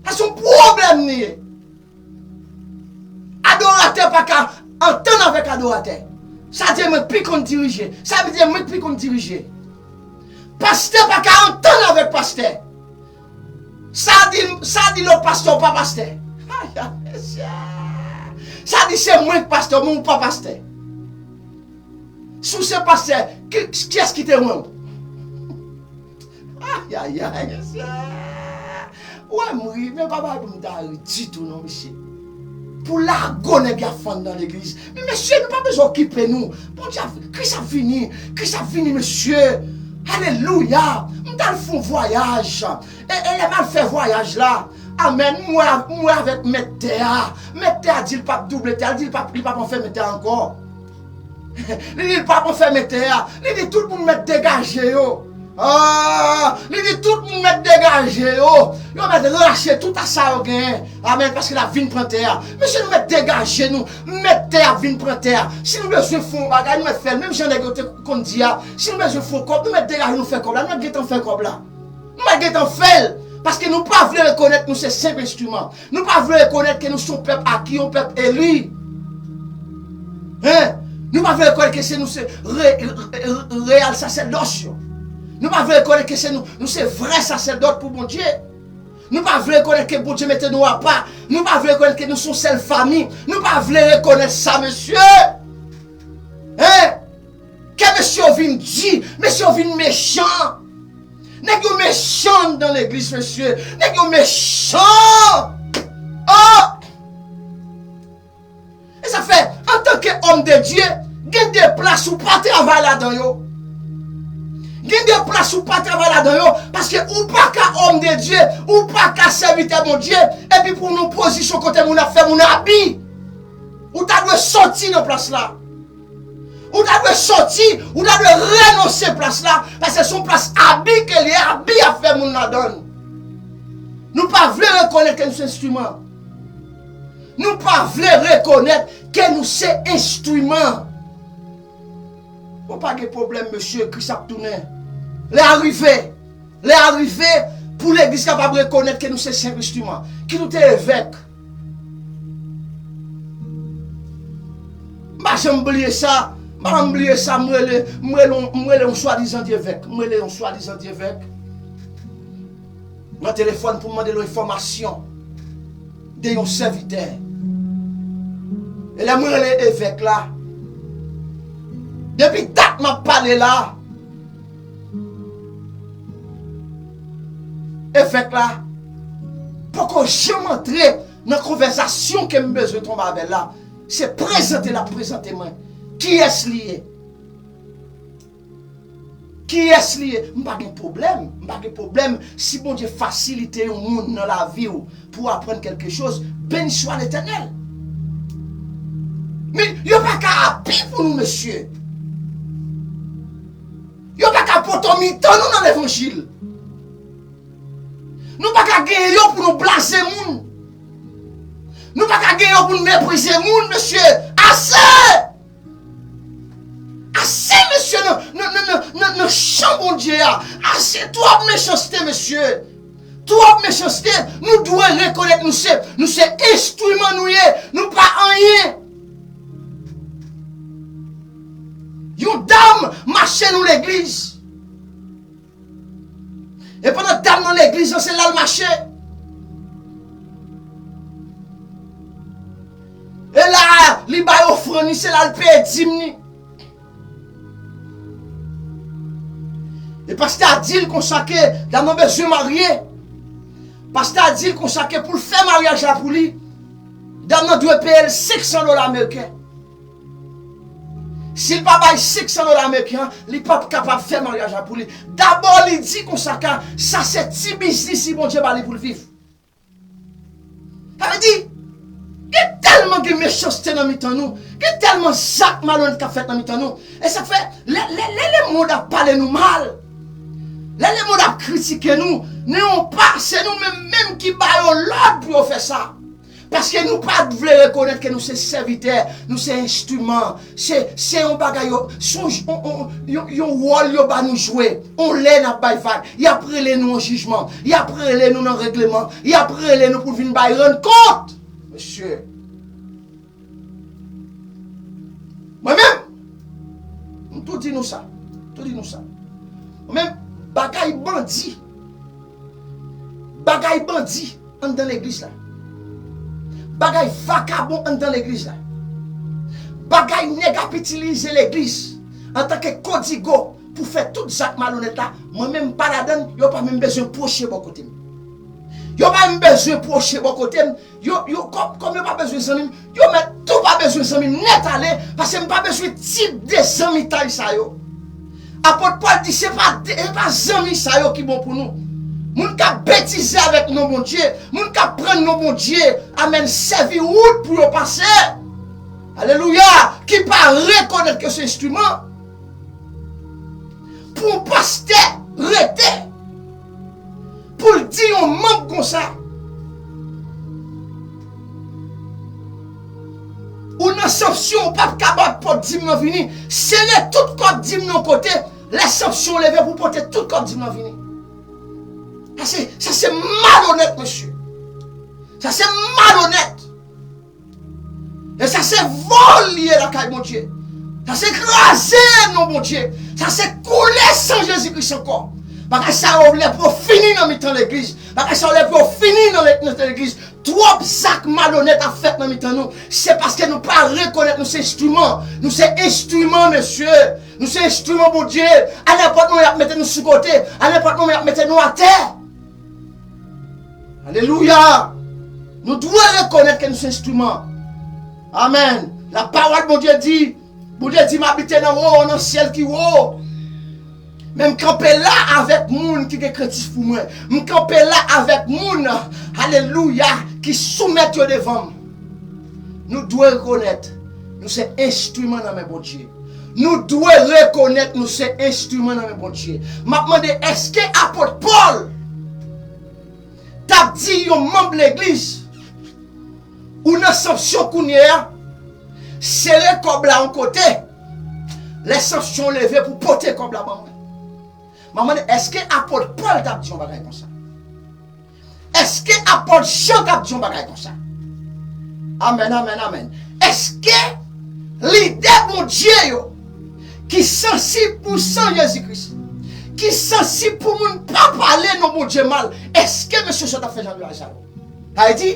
Sa se yon pwoblèm li ye. Adoratè pa ka antann avèk adoratè. Sa di mwen pi konn dirije. Sa di mwen pi konn dirije. Pastè pa ka antann avèk pastè. Sa di, sa di lòt pastè ou pa pastè. Ay, ay, mesye. Sa di se mwen k pastè, men ou pa pastè. Si w se pastè, ki, kiyès ki te wè w? Ay, ay, ay, mesye. Ou wè m ri, men pa bagay pou m ta ri ditou non, mesye. Pou lago nèg y ap fann nan legliz. Men mesye, nou pa bezwen okipe nou. Bondye ap, Kris ap vini, Kris ap vini, mesye. Alelouya. M t al fè yon vwayaj. E, e lè m al fè vwayaj la, amèn, m wè, m wè avèk mèt tè a. Mèt tè a di l p ap double tè a, li di l p ap, li p ap anfèmen tè a ankò. Li di l p ap anfèmen tè a. Li di tout moun mèt degaje yo. Ah, li di tout moun mèt degaje yo. Yo mèt rache tout a sa yo genyen. Amèn, paske l ap vin pran tè a. Mesye, nou mèt degaje nou. Mèt tè a ap vin pran tè a. Si nou bezwen fè yon bagay, nou mèt fè l. Menm jan nèg yo te konn di a, si nou bezwen fè yon kòb, nou mèt degaje nou fè kòb la. Nou mèt gentan fè kòb la. Nou pa gentan fè l, paske nou pa vle rekonèt nou se senp enstriman. Nou pa vle rekonèt ke nou se yon pèp aki, yon pèp eli. Hein? Nou pa vle rekonèt ke se nou se re, re, re, reyal sasèdòs yo. Nou pa vle rekonèt ke se nou, nou se vrè sasèdòt pou Bondye. Nou pa vle rekonèt ke Bondye mete nou apa. Nou pa vle rekonèt ke nou se yon sèl fanmi. Nou pa vle rekonèt sa, mesye. Hein? Ke mesye yo vin di, mesye yo vin mechan. Nèg yo mechan anndan legliz, mesye. Nèg yo mechan. Oh! E sa fè, antanke òm de Dye, gen de plas ou pa travay ladan yo. Gen de plas ou pa travay ladan yo, paske ou pa ka òm de Dye, ou pa ka sèvitè Bondye, epi pou w nan pozisyon kote moun ap fè moun abi. Ou ta dwe soti nan plas la. Ou ta dwe soti, ou ta dwe renonse plas la, paske se yon plas abi ke li ye, abi ap fè moun ladan l. Nou pa vle rekonèt ke nou se enstriman. Nou pa vle rekonèt ke nou se enstriman. Ou pa gen pwoblèm, mesye, Kris ap tounen. Lè a rive. Lè a rive pou legliz kapab rekonèt ke nou se senp enstriman. Kit ou te evèk. M pa janm bliye sa. M pa janm bliye sa. M rele, m rele, m rele yon swadizan evèk. M rele yon swadizan evèk. Nan telefòn pou m mande l yon enfòmasyon de yon sèvitè. E lè mwen rele evèk la, depi dat m ap pale la, evèk la poko janm antre nan konvèsasyon ke m bezwen tonbe avè l la. Se prezante l ap prezante mwen kiyès li ye. Kiyès li ye? M pa gen pwoblèm. M pa gen pwoblèm si Bondye fasilite yon moun nan lavi w pou w aprann kèlke choz. Beni swa Letènèl. Men yo pa ka api pou nou, mesye. Yo pa ka poto mitan nou nan levanjil. Nou pa ka genyen yo pou nou blaze moun. Nou pa ka genyen yo pou nou meprize moun, mesye. Ase! Ase, mesye, nan, nan, nan, nan, nan, nan chan Bondye a. Ase, twòp mechanste, mesye. Twòp mechanste. Nou dwe rekonèt nou se, nou se enstriman nou ye. Nou pa anyen. Yon dam mache nan legliz. E pandan dam nan legliz lan, se la l mache. E la, li bay ofrann li, se la l peye dim li. E pastè a di l konsa ke dam nan bezwen marye. Pastè a di l konsa ke pou l fè maryaj la pou li, dam nan dwe peye l senk san dola ameriken. Si l pa bay senk san dola ameriken an, li p ap kapab fè maryaj la pou li. Dabò, li di konsa ka, sa se ti biznis li Bondye ba li pou l viv. Sa vle di, gen tèlman gen mechanste nan mitan nou, gen tèlman zak malonèt k ap fèt nan mitan nou. E sa k fè, lè, lè, lè lemonn ap pale nou mal, lè lemonn ap kritike nou, nan yon pa, se nou menm menm ki ba yo lòd pou yo fè sa. Paske nou pa vle rekonèt ke nou se sèvitè, nou se enstriman, se, se yon bagay yo, se yon, yon, yon, yon, yon wòl yo ba nou jwe. On lè n ap bay vag, y ap rele nou an jijman, y ap rele nou nan regleman, y ap rele nou pou vin bay rann kont. Mesye, mwen menm, m tou di nou sa, tou di nou sa. Mwen menm, bagay bandi, bagay bandi anndan legliz la. Bagay vakabon anndan legliz la. Bagay nèg ap itilize legliz antanke kodigo pou fè tout zak malonèt la. Mwen menm m pa ladann, yo pa menm bezwen pwoche bò kote m. Yo pa menm bezwen pwoche bò kote m. Yo, yo, kòm, kòm yo pa bezwen zanmi m, yo mèt tou pa bezwen zanmi m nèt ale, paske m pa bezwen tip de zanmitay sa yo. Apot Pòl di, se pa, se pa zanmi sa yo ki bon pou nou. Moun k ap betize avèk non Bondye, moun k ap pran non Bondye, amèn, sèvi wout pou yo pase. Alelouya! Ki pa rekonèt ke se enstriman. Pou yon pastè rete, pou l di yon manm konsa, ou nan sanksyon, ou p ap kapab pot dim nan vini. Sere tout kòb dim nan yon kote, lè sanksyon leve pou pote tout kòb dim nan vini. Sa se, sa se malonèt, mesye. Sa se malonèt. E sa se vòl li ye lakay Bondye. Sa se kraze non Bondye. Sa se koule san Jezi Kris ankò. Bagay sa yo lè pou yo fini nan mitan legliz. Bagay sa yo lè pou yo fini nan le-, nan legliz. Twòp zak malonèt ap fèt nan mitan nou. Se paske nou pa rekonèt nou se enstriman. Nou se enstriman, mesye. Nou se enstriman Bondye. A nenpòt moman, y ap mete nou sou kote. A nenpòt moman, y ap mete nou atè. Alelouya! Nou dwe rekonèt ke nou se enstriman. Amèn. Lapawòl Bondye di, Bondye di, "M abite nan wo, nan syèl ki wo." Men m kanpe la avèk moun ki gen krentif pou mwen. M kanpe la avèk moun, alelouya, ki soumèt yo devan m. Nou dwe rekonèt nou se enstriman nan men Bondye. Nou dwe rekonèt nou se enstriman nan men Bondye. M ap mande, èske apot Pòl t ap di yon manm legliz, ou nan sanksyon kounye a, sere kòb la yon kote, lè sanksyon leve pou pote kòb la ban mwen? M ap mande, èske apot Pòl t ap di yon bagay konsa? Èske apot Jan t ap di yon bagay konsa? Amèn, amèn, amèn. Èske lidè Bondye yo, ki sansib pou san Jezi Kris, ki sansib pou moun pa pale non Bondye mal, èske mesye sa yo t ap fè jan de bagay sa yo? Sa vle di,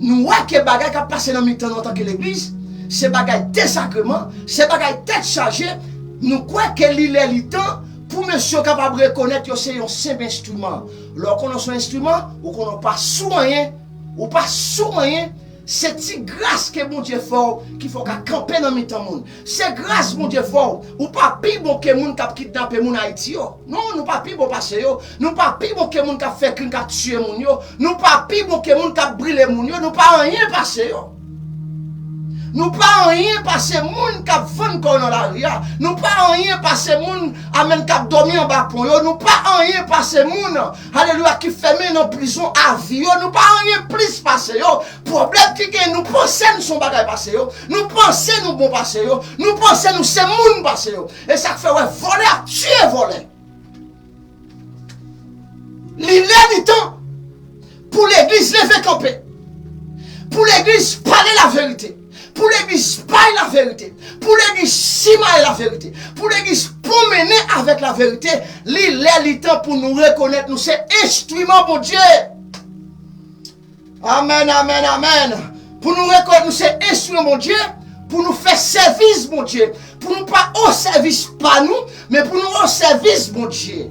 nou wè ke bagay k ap pase nan mitan nou antanke legliz, se bagay dezagreman, se bagay tèt chaje. Nou kwè ke li lè li tan pou mesye yo kapab rekonèt yo se yon senp enstriman. Lè w konnen w se yon enstriman, ou konnen w pa sou anyen, ou pa sou anyen, Se ti gras ke Bondye fè w ki fè w ka kanpe nan mitan moun. Se gras Bondye fè w. Ou pa pi bon ke moun k ap kidnape moun Ayiti yo. Non, nou pa pi bon pase yo. Nou pa pi bon ke moun k ap fè krim, k ap tiye moun yo. Nou pa pi bon ke moun k ap brile moun yo. Nou pa anyen pase yo. Nou pa anyen pase moun k ap vann kò yo nan lari a. Nou pa anyen pase moun, amèn, k ap dòmi anba pon yo. Nou pa anyen pase moun, alelouya, ki fèmen nan prizon avi yo. Nou pa anyen plis pase yo. Pwoblèm ki gen, nou panse nou se yon bagay pase yo. Nou panse nou bon pase yo. Nou panse nou se moun pase yo. E sa k fè w wè vòlè ap tiye vòlè. Li lè li tan pou legliz leve kanpe. Pou legliz pale laverite. Pou legliz bay laverite. Pou legliz simaye laverite. Pou legliz pwomennen avèk laverite. Li lè li tan pou nou rekonèt nou se enstriman Bondye. Amèn, amèn, amèn. Pou nou rekonèt nou se enstriman Bondye, pou nou fè sèvis Bondye, pou nou pa o sèvis pa nou, men pou nou o sèvis Bondye.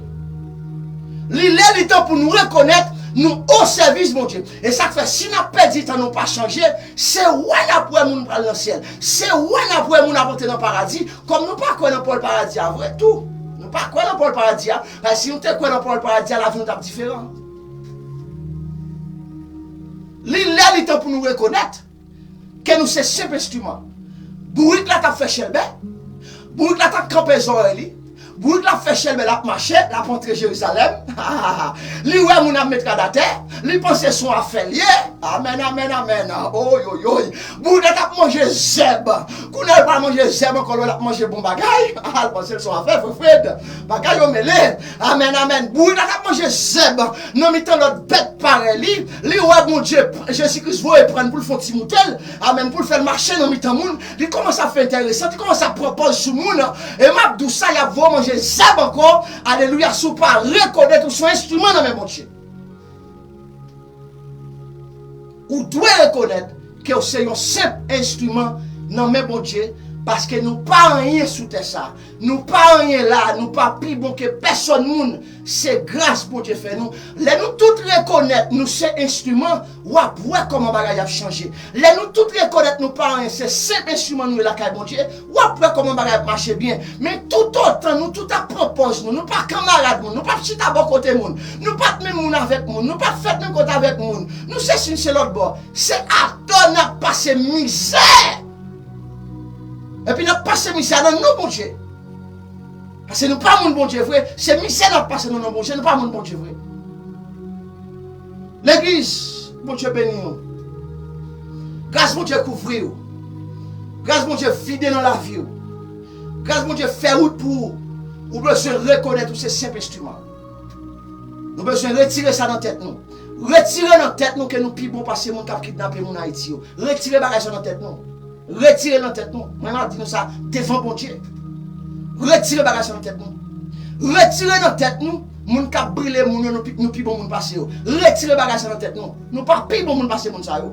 Li lè li tan pou nou rekonèt nou o sèvis Bondye. E sa k fè, si n ap pèdi tan, nou pa chanje, se wè n ap wè moun pral nan syèl. Se wè n ap wè moun ap antre nan paradi. Kòm nou pa kwè nan pawòl paradi a vre tou. Nou pa kwè nan pawòl paradi a. Paske si nou te kwè nan pawòl paradi a, lavi nou t ap diferan. Li lè li tan pou nou rekonèt ke nou se senp enstriman. Bourik la t ap fè chèlbè. Bourik la t ap kanpe zòrèy li. Bourik la ap fè chèlbè, l ap mache, l ap antre Jerizalèm. Li wè moun ap met rad atè. Li panse se yon afè l ye. Amèn, amèn, amèn. Oyoyoy. Bourik la t ap manje zèb. Kounye a l pral manje zèb ankò, lè l ap manje bon bagay. L panse l se yon afè, frè Fred. Bagay yo mele. Amèn, amèn. Bourik la t ap manje zèb nan mitan lòt bèt parèy li. Li wè Bondye, Jezi Kris voye pran l pou l fè yon ti moute l. Amèn. Pou l fè l mache nan mitan moun. Li kòmanse ap fè enteresan. Li kòmanse ap pran pòz sou moun. E m ap di w sa, y ap voye w manje zèb ankò. Alelouya. Si w pa rekonèt ou se yon enstriman nan men Bondye. Ou dwe rekonèt ke w se yon senp enstriman nan men Bondye, paske nou pa anyen sou tè sa a. Nou pa anyen la, nou pa pi bon ke pèsòn moun. Se gras Bondye fè nou. Lè nou tout rekonèt nou se enstriman, w ap wè kòman bagay ap chanje. Lè nou tout rekonèt nou pa anyen, se senp enstriman nou ye lakay Bondye, w ap wè kòman bagay ap mache byen. Men toutotan nou tout ap pran pòz nou, nou pa kanmarad moun, nou p ap chita bò kote moun, nou p ap menm moun avèk moun, nou p ap fèt menm kote avèk moun, nou sesi, nou se lòt bò. Se atò n ap pase mizè. Epi n ap pase mizè a nan non Bondye. Paske nou pa moun Bondye vre, se mizè n ap pase nan non Bondye, nou pa moun Bondye vre. Legliz, Bondye beni nou. Gras Bondye kouvri w. Gras Bondye vide nan lavi w. Gras Bondye fè wout pou ou. Ou bezwen rekonèt ou se senp enstriman. Nou bezwen retire sa nan tèt nou. Retire nan tèt nou ke nou pi bon pase moun k ap kidnape moun Ayiti yo. Retire bagay sa nan tèt nou. Retire nan tèt nou. Mwen, m ap di nou sa devan Bondye. Retire bagay sa nan tèt nou. Retire nan tèt nou moun k ap brile moun yo, nou pi, nou pi bon moun pase yo. Retire bagay sa nan tèt nou. Nou pa pi bon moun pase moun sa yo.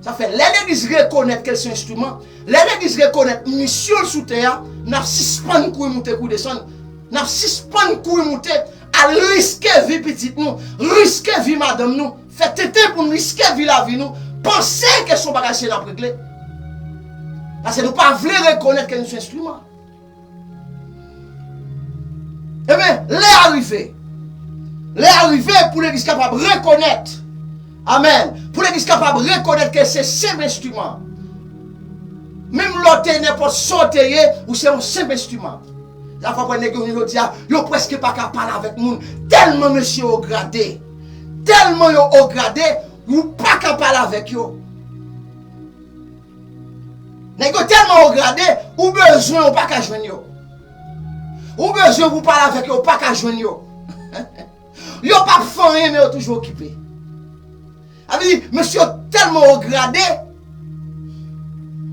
Sa fè, lè legliz rekonèt ke l se yon enstriman, lè legliz rekonèt misyon l sou tè a, n ap sispann kouri moute, kouri desann. N ap sispann kouri moute, al riske vi pitit nou, riske vi madanm nou, fè tenten pou n riske vi lavi nou, panse ke se yon bagay serye n ap regle. Paske nou pa vle rekonèt ke nou se enstriman. Ebyen, lè a rive. Lè a rive pou legliz kapab rekonèt. Amèn. Pou legliz kapab rekonèt ke se senp enstriman. Menm lè w te nenpòt sa w te ye, ou se yon senp enstriman. Lafwa pran nèg yo jodi a, yo prèske pa ka pale avèk moun. Tèlman mesye yo grade. Tèlman yo o grade, ou pa ka pale avèk yo. Nèg yo tèlman o grade, ou bezwen, ou pa ka jwenn yo. Ou bezwen pou pale avèk yo, ou pa ka jwenn yo. Yo p ap fè anyen, men yo toujou okipe. Sa vle di, mesye yo tèlman o grade,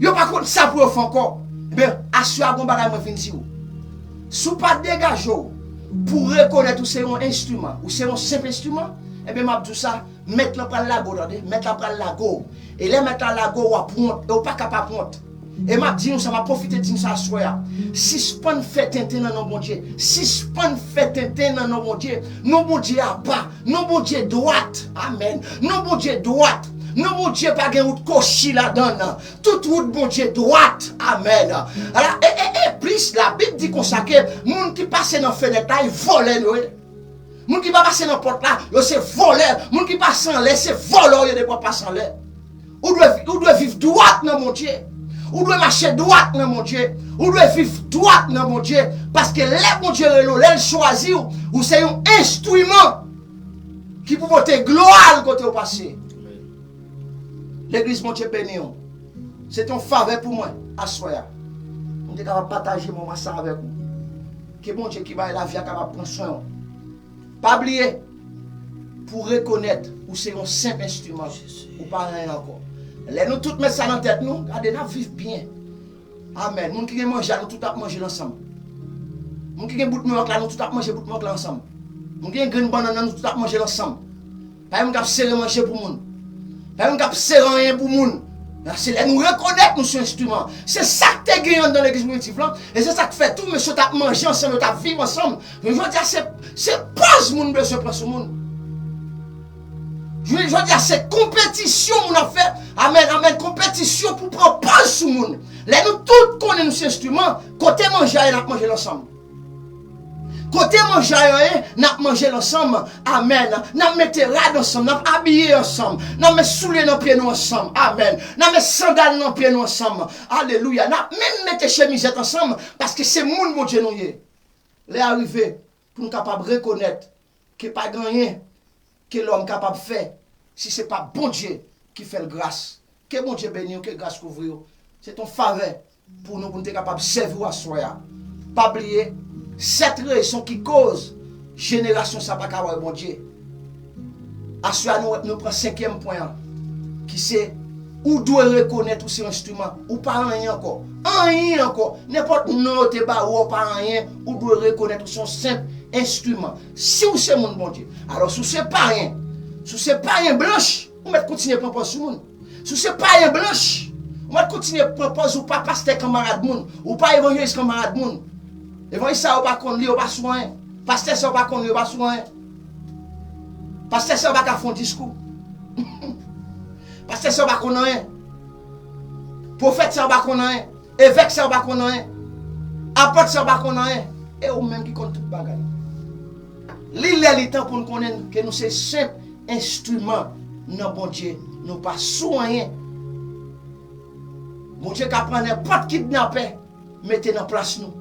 yo pa konn sa pou yo fè ankò. Ebyen, aswè a gon bagay mwen vin di w. Si w pa degaje w pou w rekonèt ou se yon enstriman, ou se yon senp enstriman, ebyen, m ap di w sa, mèt lan pral lage w, tande, mèt la pral lage w. E lè mèt la lage w, w ap wont, e w pa ka pa wont. E m ap di nou sa, m ap pwofite di nou sa aswè a. Sispann fè tenten nan non Bondye. Sispann fè tenten nan non Bondye. Non Bondye a ba. Non Bondye dwat. Amèn. Non Bondye dwat. Non, Bondye pa gen wout kwochi ladan l. Tout wout Bondye dwat. Amèn. Ala, e, e, e plis, Labib di konsa ke moun ki pase nan fenèt la, e vòlè yo ye. Moun ki pa pase nan pòt la, yo se vòlè. Moun ki pase anlè, se vòlè yo ye depi w ap pase anlè. Ou dwe, ou dwe viv dwat nan Bondye. Ou dwe mache dwat nan Bondye. Ou dwe viv dwat nan Bondye. Paske lè Bondye rele w, lè l chwazi w, ou se yon enstriman ki pou pote glwa l kote w pase. Legliz, Bondye beni w. Se te yon favè pou mwen aswè a. M te kapab pataje moman sa avèk ou. Ke Bondye ki bay lavi a kapab pran swen w. Pa bliye, pou rekonèt ou se yon senp enstriman, ou pa anyen ankò. Lè nou tout met sa nan tèt nou, gade, n ap viv byen. Amèn. Moun ki gen manje a, nou tout ap manje l ansanm. Moun ki gen bout mannyòk la, nou tout ap manje bout mannyòk la ansanm. Moun ki gen grenn bannann nan, nou tout ap manje l ansanm. Pa gen moun k ap sere manje pou moun. Pa gen moun k ap sere anyen pou moun. Men se lè nou rekonèt nou se yon enstriman. Se sa k te gen anndan legliz primitif lan. E se sa k fè tou mesye yo t ap manje ansanm, yo t ap viv ansanm. Men jodi a, se, se pòz moun bezwen pran sou moun. Jodi a, se konpetisyon moun ap fè. Amèn, amèn. Konpetisyon pou pran pòz sou moun. Lè nou tout konnen nou se enstriman, kote manje a ye, n ap manje l ansanm. Kote manje a ye, n ap manje l ansanm. Amèn. N ap mete rad ansanm, n ap abiye ansanm. N ap met soulye nan pye nou ansanm. Amèn. N ap met sandal nan pye nou ansanm. Alelouya. N ap menm mete chemizèt ansanm, paske se moun Bondye nou ye. Lè a rive pou nou kapab rekonèt ke pa gen anyen ke lòm kapab fè si se pa Bondye ki fè l gras. Ke Bondye beni w, ke gras kouvri w. Se t on favè pou nou, pou n te kapab sèvi w aswè a. Pa bliye, sèt rezon ki koz jenerasyon sa pa ka wè Bondye. Aswè a, nou, nou pran senkyèm pwen an, ki se, ou dwe rekonèt ou se yon enstriman. Ou pa anyen ankò. Anyen ankò. Nenpòt non yo te ba ou, ou pa anyen, ou dwe rekonèt ou se yon senp enstriman. Si w se moun Bondye, alò, si w se payen, si w se payen blanch, ou mèt kontinye pran pòz sou moun. Si w se payen blanch, ou mèt kontinye pran pòz ou pa pastè kanmarad moun, ou pa evanjelis kanmarad moun. Evanjelis sa yo pa konn li, yo pa sou anyen. Pastè sa yo pa konn li, yo pa sou anyen. Pastè sa yo pa ka fè yon diskou. Pastè sa yo pa konn anyen. Pwofèt sa yo pa konn anyen. Evèk sa yo pa konn anyen. Apòt sa yo pa konn anyen. E ou menm ki konn tout bagay. Li lè li tan pou n konnen ke nou se senp enstriman nan Bondye. Nou pa sou anyen. Bondye ka pran nenpòt kidnapè mete nan plas nou.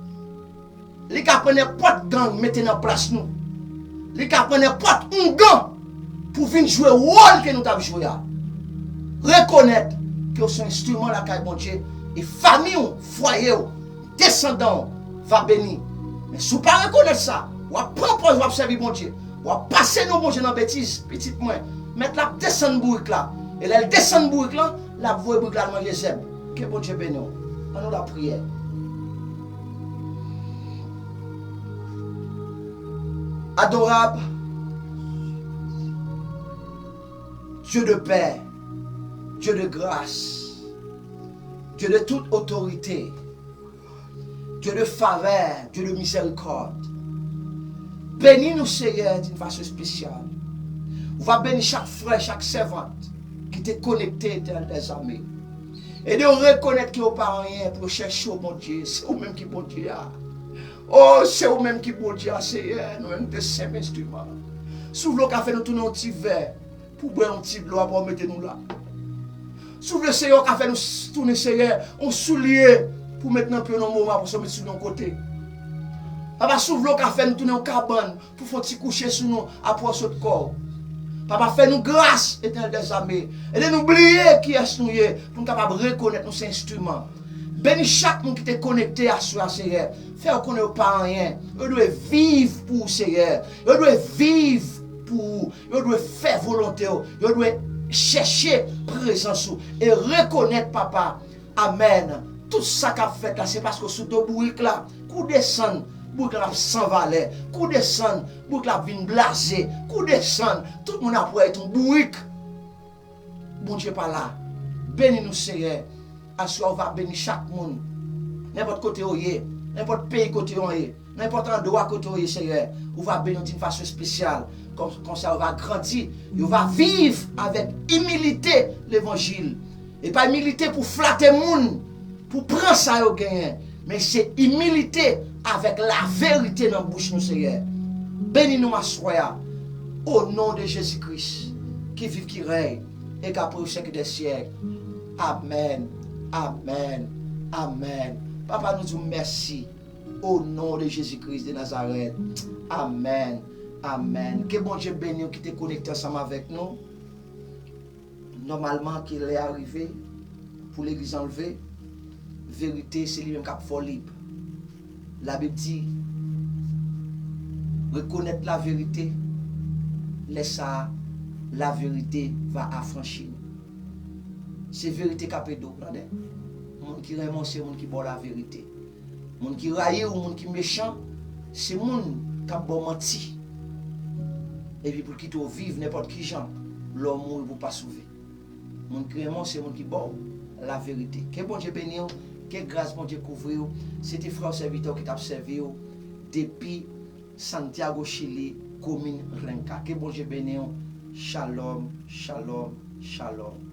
Li ka pran nenpòt gang mete nan plas nou. Li ka pran nenpòt oungan pou vin jwe wòl ke nou t ap jwe a. Rekonèt ke w se yon enstriman lakay Bondye e fanmi w, fwaye w, desandan w va beni. Men si w pa rekonèt sa, w ap pran pòz w ap sèvi Bondye, w ap pase non Bondye nan betiz, pitit mwen, Mèt la ap desann bourik la. E lè l desann bourik lan, l ap voye bourik la al manje zèb. Ke Bondye beni w. Ann nou lapriyè. Adorab Dieu de paix, Dieu de grâce, Dieu de toute autorité, Dieu de faveur, Dieu de miséricorde. Beni nou, Seyè, d'une façon spéciale. Ou va beni chak frè, chak sèvant ki te konekte, Etènèl dèzame. Ede yo rekonèt ke yo pa anyen pou yo chèche w, Bondye. Se ou menm ki Bondye a. O, se ou menm ki Bondye a, Seyè. Nou menm, nou te senp enstriman. Si w vle, w ka fè nou tounen yon ti vè pou bwè yon ti dlo apre w mete nou la. Si w vle, Seyè, w ka fè nou s-, tounen, Seyè, yon soulye pou met nan pye w nan moman apre w mete sou yon kote. Papa, si w vle, w ka fè nou tounen yon kabann pou fè yon ti kouche sou nou apre w sot kò w. Papa, fè nou gras, Etènèl dèzame. Ede nou bliye kiyès nou ye, pou n kapab rekonèt nou se enstriman. Beni chak moun ki te konekte aswè a, Seyè. Fè yo konnen yo pa anyen. Yo dwe viv pou ou, Seyè. Yo dwe viv pou ou. Yo dwe fè volonte w. Yo dwe chèche prezans ou. E rekonèt, Papa, amèn, tout sa k ap fèt la, se paske w sou do bourik la. Kou desann, bourik la ap san valè. Kou desann, bourik la ap vin blaze. Kou desann, tout moun ap wè w se yon bourik. Bondye pa la. Beni nou, Seyè. Aswè a, ou va beni chak moun. Nenpòt kote yo ye, nenpòt peyi kote yo ye, Nenpòt andwa kote yo ye, Senyè, ou va beni yo d'une façon spéciale. Kon, konsa, yo va grandi, yo va viv avèk imilite levanjil. E pa imilite pou flate moun, pou pran sa yo genyen, men se imilite avèk laverite nan bouch nou, Senyè. Beni nou aswè a, o non de Jezi Kris, ki viv, ki rèy, e k ap rèy syèk dè syèk. Amèn, amèn, amèn. Papa, nou di w mèsi, o non de Jezi Kris de Nazarèt. Amèn, amèn. Ke Bondye beni w ki te konekte ansanm avèk nou. Nòmalman, ke lè a rive pou legliz anlve, verite se li menm k ap fè w lib. Labib di, rekonèt laverite, lè sa a, laverite va afranchi nou. Se verite k ap ede w, tande. Moun ki renmen w, se moun ki ba w laverite. Moun ki rayi w, moun ki mechan, se moun k ap ba w manti. Epi pou l kite w viv nenpòt ki jan, lè w mouri pou w pa sove. Moun ki renmen w, se moun ki ba w laverite. Ke Bondye beni w, ke gras Bondye kouvri w. Se te frè w sèvitè w ki t ap sèvi w depi Santiago, Chili, komin Renca. Ke Bondye beni w. Shalom, shalom, shalom.